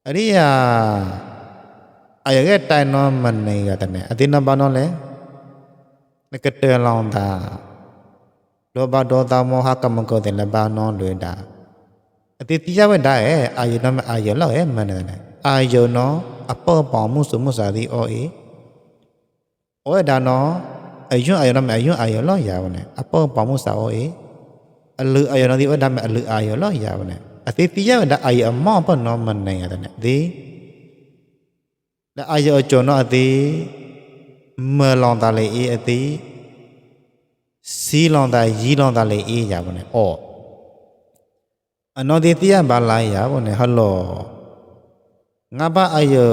อริยะอายุกะไตนอมันเนี่ยกะตะเนี่ยอตินะบานอเลนกะเตลองตาโลบาโดตาโมหะกรรมโกเตละบานอนเลยดาอติติยะเวดาอายุนะอายุละมันเนี่ยอายุเนาะอปอปอมุสุมุสาดิโอดาเนาะอายุนะอายุละยาวเนี่ยอปอปอมุสาอลืออายุนะดิโอดาอลืออายุละยาวเนี่ยอติติยะเวดาอายุมอปนอมันเนี่ยเนี่ยดิและอายุจเนาะอติเมื่อลองตาเลยอติสีลองตายีลองตาเลยยาบเนี่ยอนอดิติยะบาลายาบเนี่ยฮัลโหลงาบะอายุ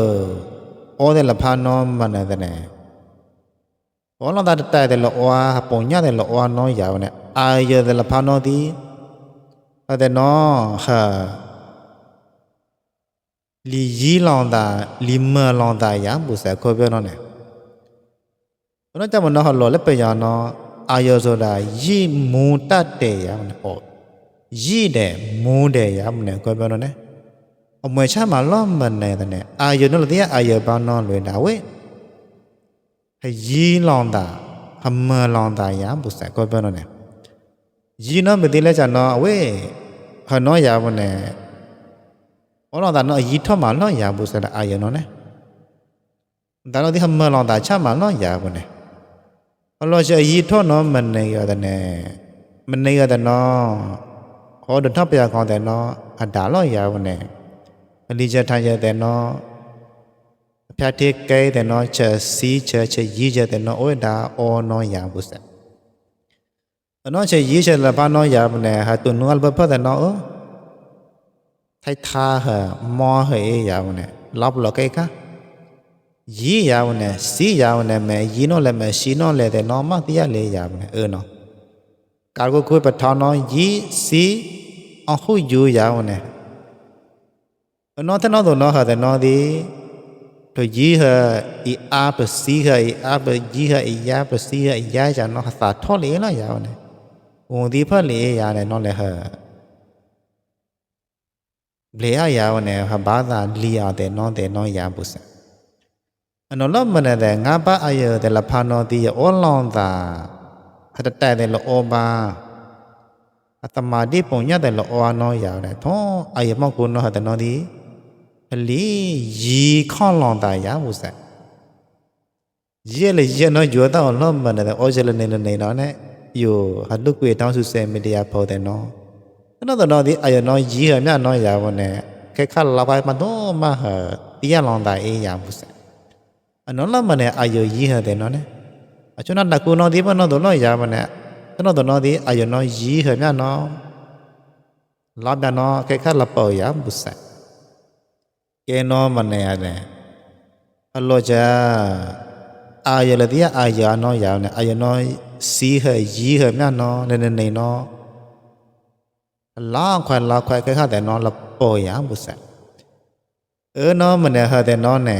เดละพานอมันเนี่ยลองตาแต่เดละปงญะเดละนอยาบเนี่ยอายุเดละพานอดิแต่เนาะฮะลียีลองตาลีเมื่อลองตายาบุษะโคเปเนาะเนี่ยเนาะจำมันเนาะฮัลโหลและไปยาเนาะอายุဆိုတာยีมูตัดเตยามเนี่ยยีเดมูเดยามเนี่ยก็ပြောတော့ねအမွေချမှာလောမနေတဲ့အာယုနော်တဲ့အာယုဘာနော်လွေတာဝဲยีลองตาหมลองตายามบุษะก็ပြောတော့ねยีနော်မသိလဲကြနော်အဝဲဟနော်ရပါနဲ့ဩလောတာနော်ยีထော့မှာလောရบุษะအာယုနော်ねဒါတော့ဒီหมลองตาချမှာလောရပါနဲ့အလောချยีထော့နော်မနေရတဲ့နဲ့မနေရတဲ့နော်ဟောတော့ထပ်ပြကောင်းတဲ့နော်အဒါလောရပါနဲ့အလီချထိုင်ရတဲ့နော်အဖျားတိကဲတဲ့နော်ချက်စီးချက်ยีချက်တဲ့နော်ဩဒါအောနော်ရဘူးစအနော်ချက်ยีချက်လဘာနော်ရပါနဲ့ဟာတုန်နော်ဘဖတ်တဲ့နော်ထိုက်ထားဟမောဟေရပါနဲ့လောက်လောက်ကဲကยียาวเนี่ยสียาวเนี่ยแม่ยีโนเลยแม่สีโนเลยแต่น้องมาติยะเลยยาวเนี่ยเนาะกาลก็คุยปะทอนเนาะยีสีอหูอยู่ยาวเนี่ยเนาะแต่เนาะตัวเนาะฮะแต่เนาะดิตัวยีฮะอีอาปสีฮะอีอาปยีฮะอียาปสีฮะอียาจะเนาะสาทอเลยละยาวเนี่ยวงดีพะเลยยาวเนี่ยเนาะเลยฮะเบลยาวเนี่ยฮะบาดาลียาวแต่เนาะยาบุษอันนั้นละมันเนี่ยงาบะอายุแต่ละพานอดีโอลองตาหัดแต่ละโอบาอัตมาดีปงญะแต่ละโอานอยาวเนี่ยท้ออายุมากคุณเนาะหัดแต่นอดีลียีข้อลองตายาบุษะยีเลยยีเนาะอยู่ตาละมันเนี่ยโอเจลเนเนาะเนี่ยอยู่หัดลูกเวทางสุเซมีเดียพอแต่เนาะนั่นตอนนั้นดิอายุน้อยยีเหรอเนี่ยน้อยยาวเนี่ยแค่ขั้นละไปมาโตมาเหรอตียลองตาเอยาบุษะ non la mane ayo yi ha de no ne achuna da ku no di pa no do no ya mane no do no di ayo no yi ha mya no la ba no ke kha la po ya bu sa ke no mane ya de allo ja ayo le dia ayo no ya ne ayo no si ha yi ha mya no ne ne no la khwa ke kha de no la po ya bu sa no mane ha de no ne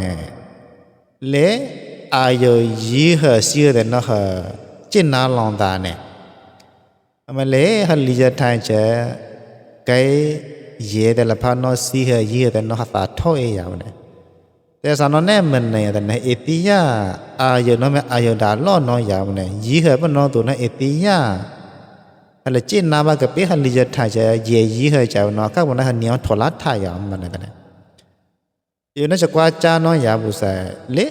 le ayo yi ha si de no ha chin na long da ne amale ha li ja thai che kai ye de la pha no si ha yi de no ha ta tho e ya ne te sa no ne mane de ne etiya ayo no me ayo da lo no ya ne yi ha pa no tu ne etiya le chin na ba ke pe ha li ja thai che ye yi ha cha no ka bo na ha niao tho la tha ya mane de yo na cha kwa cha no ya bu sa le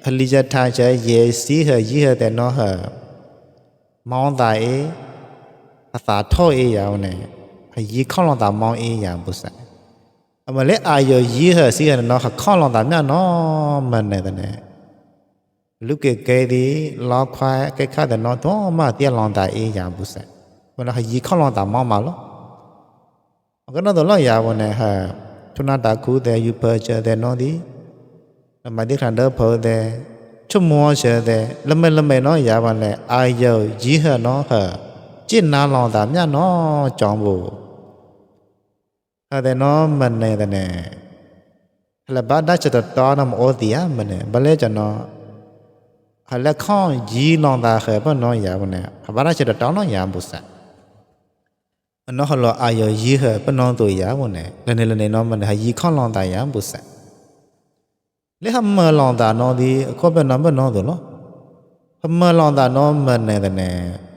ali ja tha cha ye si ha yi ha de no ha maung da e a sa tho e ya ne ha yi khong long da maung e ya bu sa ama le ayo yi ha si ha no ha khong long da mya no man ne de ne lu ke ke di lo khwa ke kha de no to ma tia long da e ya bu sa ma ha yi khong long da maung ma lo ka no do lo ya bo ne ha tuna da ku de yu pa cha de no di ma di khan da pho de chu mo cha de lame no ya ba le ayo yi ha no ha chin na long da mya no chong bu ha de no man ne de ne la ba da cha ta na mo di ya man ne ba le cha no ha la khong yi long da kha ba no ya ba ne ba da cha ta no ya bu sa nó họ lo ayo yi ha pa non to ya mo ne le ne no man ha yi khon long da ya bu sa le ha ma long da no di ko ba no do lo ha ma long da no man ne de ne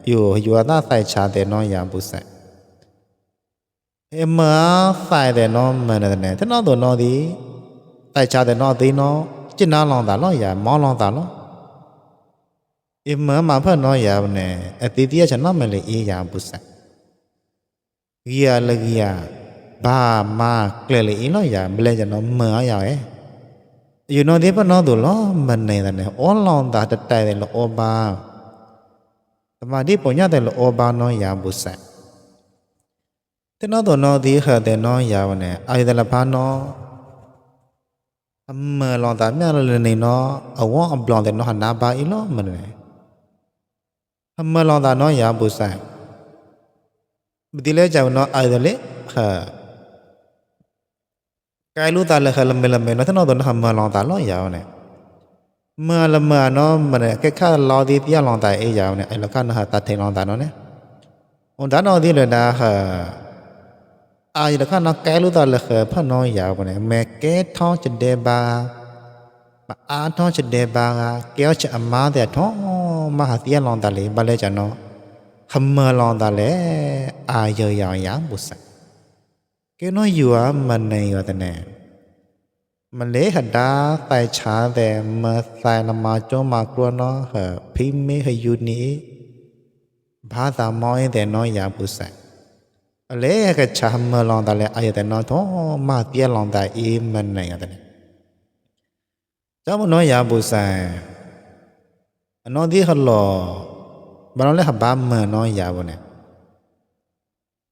yo da sai cha de no ya bu sa e ma sai de no man ne de ne te no do no di sai cha de no di no chin na long da lo ya mo long da lo e ma pha no ya ne a ti ti ya cha no man le e ya bu sa gia la gia ba ma kle le in lo ya ble ja no ma ya e you know de pa no do lo man ne da ne on long da ta tai de lo o ba tama di po nya de lo o ba no ya bu sa te no do no di ha de no ya ne ai de la pha no amma long da mya le ne no awon ablong de no ha na ba i lo man ne amma long da no ya bu sa Bedile jauh no adale ha kai lu ta le ha lame no thano don ha ma long ta lo ya ne ma la ma no ma ne ke kha lo di tia long ta e ya ne ai la kha na ha ta thin long ta no ne on da no di le da ha ai la kha na kai lu ta le ha pha no ya ne me ke thong che de ba ma a thong che de ba ga ke che ama de thong ma ha tia long ta le ba le cha no Hamma long da le ayo ya bu sa ke no yu a man ne yo de ne ma le ha da tai cha de ma sai na ma cho ma kro no ha phi me ha yu ni ba da mo yin de no ya bu sa le ka cha ma long da le ayo de no tho ma tia long da e man ne yo de ne cha mo no ya bu sa no di ha lo ba no le ha ba ma no ya bo ne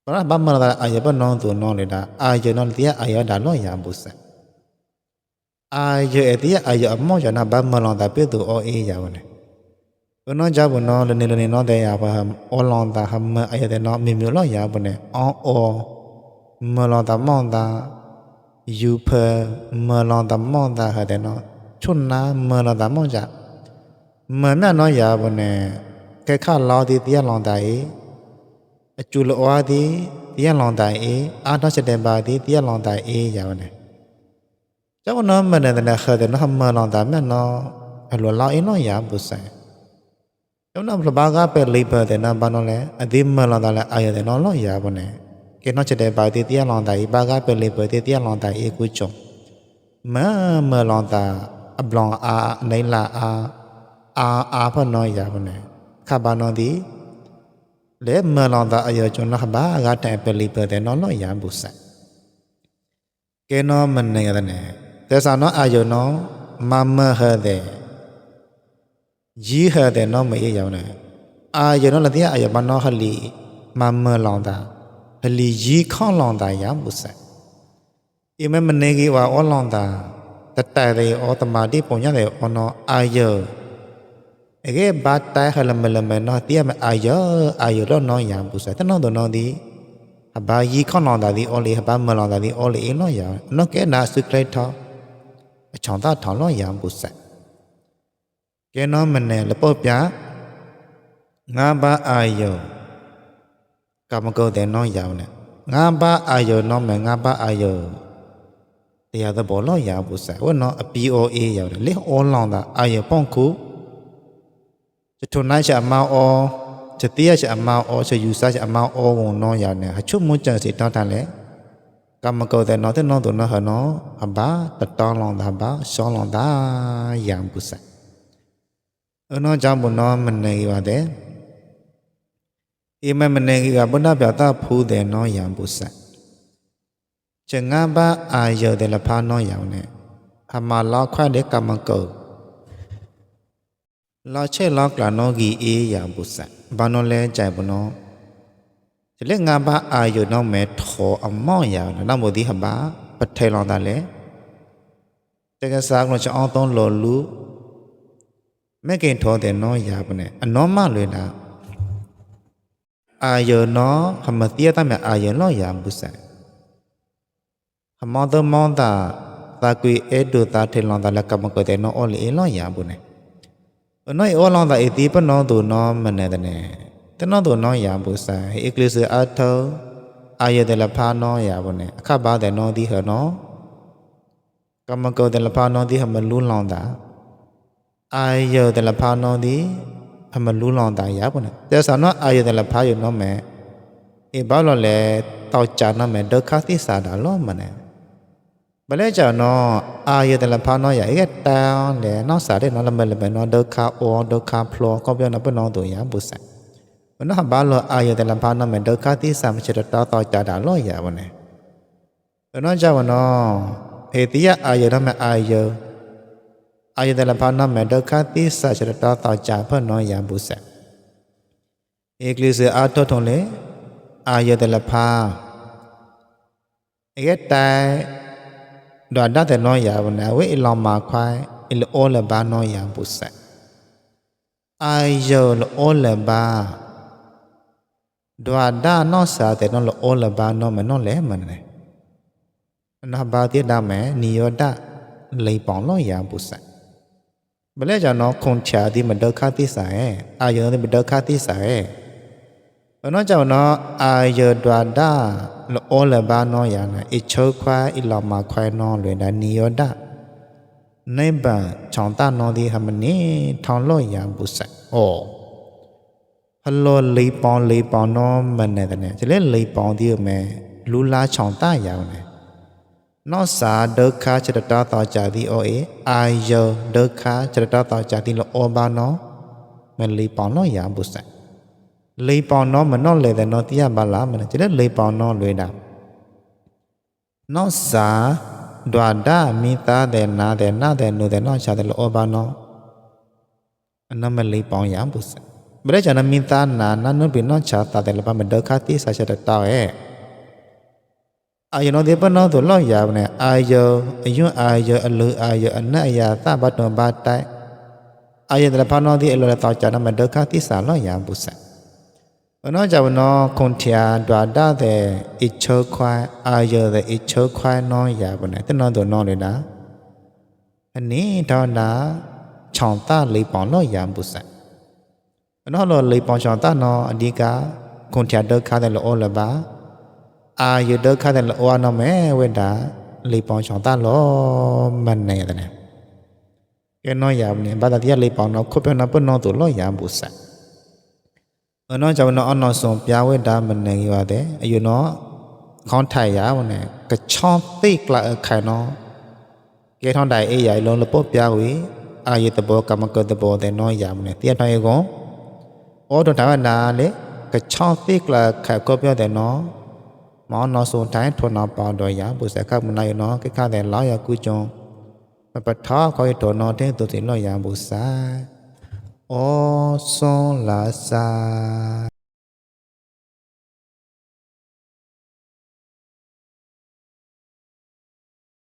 ba ma da ayo ba no tu no le da ayo no ti ayo da lo ya bu sa ayo e ti ayo mo ja na ba ma lo da pe tu o e ya bo ne ko no ja bo no le ne no de ya ba o lo da ha ma ayo de no mi mi lo ya bo ne o ma lo da mo da yu pa ma lo da mo da ha de no chun na ma lo da mo ja ma na no ya bo ne ke kha lo di tia long da e a chu lo wa di tia long da e a no che de ba di tia long da e ya ne cha no ma ne na kha de no ma long da me no a lo la e no ya bu sa cha no ba ga pe li pa de na ba no le a di ma long da le a ya de no lo ya bu ne ke no che de ba di tia long da e ba ga pe li pa di tia long da e ku chong ma long da a blong a nei la a pha no ya bu ne kha ba no di le ma long da ayo chon na ba ga ta pe li pe de no lo ya bu sa ke no man ne ga ne te sa no ayo no ma ma ha de ยีเหแต่น้องไม่ยาวนะอยู่น้องละที่อยู่บ้านน้องฮัลลีมาเมื่อลองตาฮัลลียีข้องลองตายามบุษะอีแม่มันเนกีว่าอ้อลองตาแต่เลยอ้อตมาที่ปุ่นยังเลยอ้อน้องอยู่เอ๊ะบาดตายฮัลลัมน้องที่มันอยู่แล้วน้องยามบุษะแต่น้องตัวน้องดีฮับบายีข้องลองตาดีอ้อเลยฮับบาเมื่อลองตาดีอ้อเลยน้องยาวน้องแกน่าสุดเลยท้อช่องตาท้องน้องยามบุษะแกน้องมันเนี่ยละปบยางาบากามก็แต่น้องยาวเนี่ยงาบาน้องแม่งาบาแต่ยาตะบ่ล้อยาวบุษะว่าน้อง POA ยาวเลยอ้อลองตาป้องคูจะทุนนายจะมาอจะเตี้ยจะมาอจะอยู่ซะจะมาอวงน้องยาวเนี่ยชุบมุจังสิตอนทันเลยกามก็แต่น้องที่น้องตัวน้องหน้องฮับบาตะตองลองตาฮับบาซ้อนลองตายามบุษะน้องจำบุญน้องมันในว่าเด้อีแม่มันเองก็บุญนาเปียตาพูดแต่น้อยอย่างบุษะจะงาบ้าอยู่แต่ละพาน้อยอย่างเนี่ยหามาล้อควายเด็กกำมังเกิดล้อเช่ล้อกลาน้องกีอย่างบุษะบ้านน้องเล่ใจบุญน้องจะเล่นงาบ้าอยู่น้องแม่โถอมม้ออย่างน้ำบุตรหาบ้าปัดเทลองตาเล่จะกระซักเราจะเอาต้องหล่อรู้แม่เก่งโถแต่น้อยอย่างบุญเนี่ยน้องมาเลยนะอยู่น้อขมาเตี้ยตั้งแต่อยู่น้อยามบุษะขมอตมองตาตากุยดูตาเทลองตาละกำมกแต่น้ออ้อเลยน้อยามบุเนี่ยน้อยอ้อลองตาตีปน้องตัวน้อมันเนี่ยแต่น้องตัวน้อยามบุษะเอกลิสอาเทออยู่แต่ละพาน้อยามบุเนี่ยข้าบ้าแต่น้องที่เหรอน้อกำมกแต่ละพาน้องที่ทำมันลุ้นลองตาอยู่แต่ละพาน้องที่ทำมันรู้ลองตายยาปุ่นแต่สาวน้อยอยู่แต่ละพาอยู่น้องแม่บ้าเราแหละต่อจากน้องแม่เด็กข้าที่สาดาล้อมันเนี่ยบัดนี้เจ้าน้ออยู่แต่ละพาน้อยอย่างเงี้ยแต่แหละน้องสาได้น้องละเมละเมน้องเด็กข้าเด็กข้าพลอก็เป็นน้องเป็นน้องตัวยาบุษะวันนั้นบ้าเราอยู่แต่ละพาน้องแม่เด็กข้าที่สามเฉลี่ยต่อจากดาล้อยาปุ่นเนี่ยวันนั้นเจ้าน้อที่อยู่น้องแม่อยู่แต่ละพาน้องแม่เด็กข้าที่สามเฉลี่ยต่อจากเพื่อนน้อยยาบุษะเอกลิสอาททงเลยอยู่แต่ละพาแต่ดวงดาวแต่น้อยยาวันนี้เว้ยลองมาควายลโอเลบาน้อยยาบุษะอยู่ลโอเลบาดวงดาวน้อยสาแต่น้องลโอเลบาน้อยมันน้องเล่มันเลยน้าบาที่ดาวแม่นิยดาเลยปองน้อยยาบุษะเมื่อเจ้าน้องคงชาที่มันเดินข้าที่สายอยู่ที่มันเดินข้าที่สายเมื่อน้องเจ้าน้องอยู่ดวงดาวลโอเลบาน้อยอย่างนั้นเชื่อควายลองมาควายน้องเลยนะนิยดาในบ้านช่องตาน้องที่ทำมันนี่ทองลอยยาบุษะฮัลโหลลีปองน้องมันเนี่ยจะเล่นลีปองที่แม่ลูลาช่องตายาวเนี่ยนอกสาเด็กข้าจะต่อจากที่อยู่เด็กข้าจะต่อจากที่ละโอบาน้องมันลีปองน้อยยาบุษะลีปองน้องมันน้องเลยแต่น้องที่ยาบาลามันจะเล่นลีปองน้องเลยดาวนอกสาดวงดาวมีตาแต่หน้าแต่นูแต่น้องชาแต่ละโอบาน้องอันนั้นมันลีปองยาบุษะเมื่อจะนั้นมีตาหน้านูเป็นน้องชาตาแต่ละบ้านมันเด็กข้าที่สาจะต่ออยู่น้องที่เป็นน้องตัวล้อยาวเนี่ยอยู่ลืออันนั้นอยู่ตาบัดนบาดได้อยู่แต่ละพาน้องที่เราต่อจากนั้นมันเด็กข้าที่สาล้อยาวบุษะวันนั้นจะวันน้องคงเทียดวงดาวแต่อิจฉาควายอยู่แต่อิจฉาควายน้องยาวเนี่ยแต่น้องตัวน้องเลยนะอันนี้ตอนนั้นช่องตาลีปองล้อยาวบุษะน้องเราลีปองช่องตาน้องอดีกาคงเทียเด็กข้าแต่ละโอละบ้าอยู่เด็กข้าแต่ละโอน้องแม่เวดาลีปองช่องตาล้อมันเนี่ยแต่เนี่ยแกน้อยยาวเนี่ยบ้านที่ลีปองน้องคบเป็นน้องเป็นน้องตัวล้อยาวบุษะน้องจะวันน้องน้องส่งพิจารณามันเนี่ยว่าเด้อยู่น้องคอนไทยยาวเนี่ยก็ชอบตีกละไข่น้องแกท้องได้ใหญ่ลงระบบยาวอยู่ตะโบกำมันเกิดตะโบแต่น้อยยาวเนี่ยเตี้ยน้อยก็โดนถามนาเลยก็ชอบตีกละไข่ก็เพียงแต่น้องหมอน้องส่งท้ายทวนน้องปอดอยางบุษะข้ามันนายน้องก็ข้าแต่ล้อยากุจงมันปะท้อคอยตัวน้องเท่ตัวสิล้อยางบุษะ อซอลาซา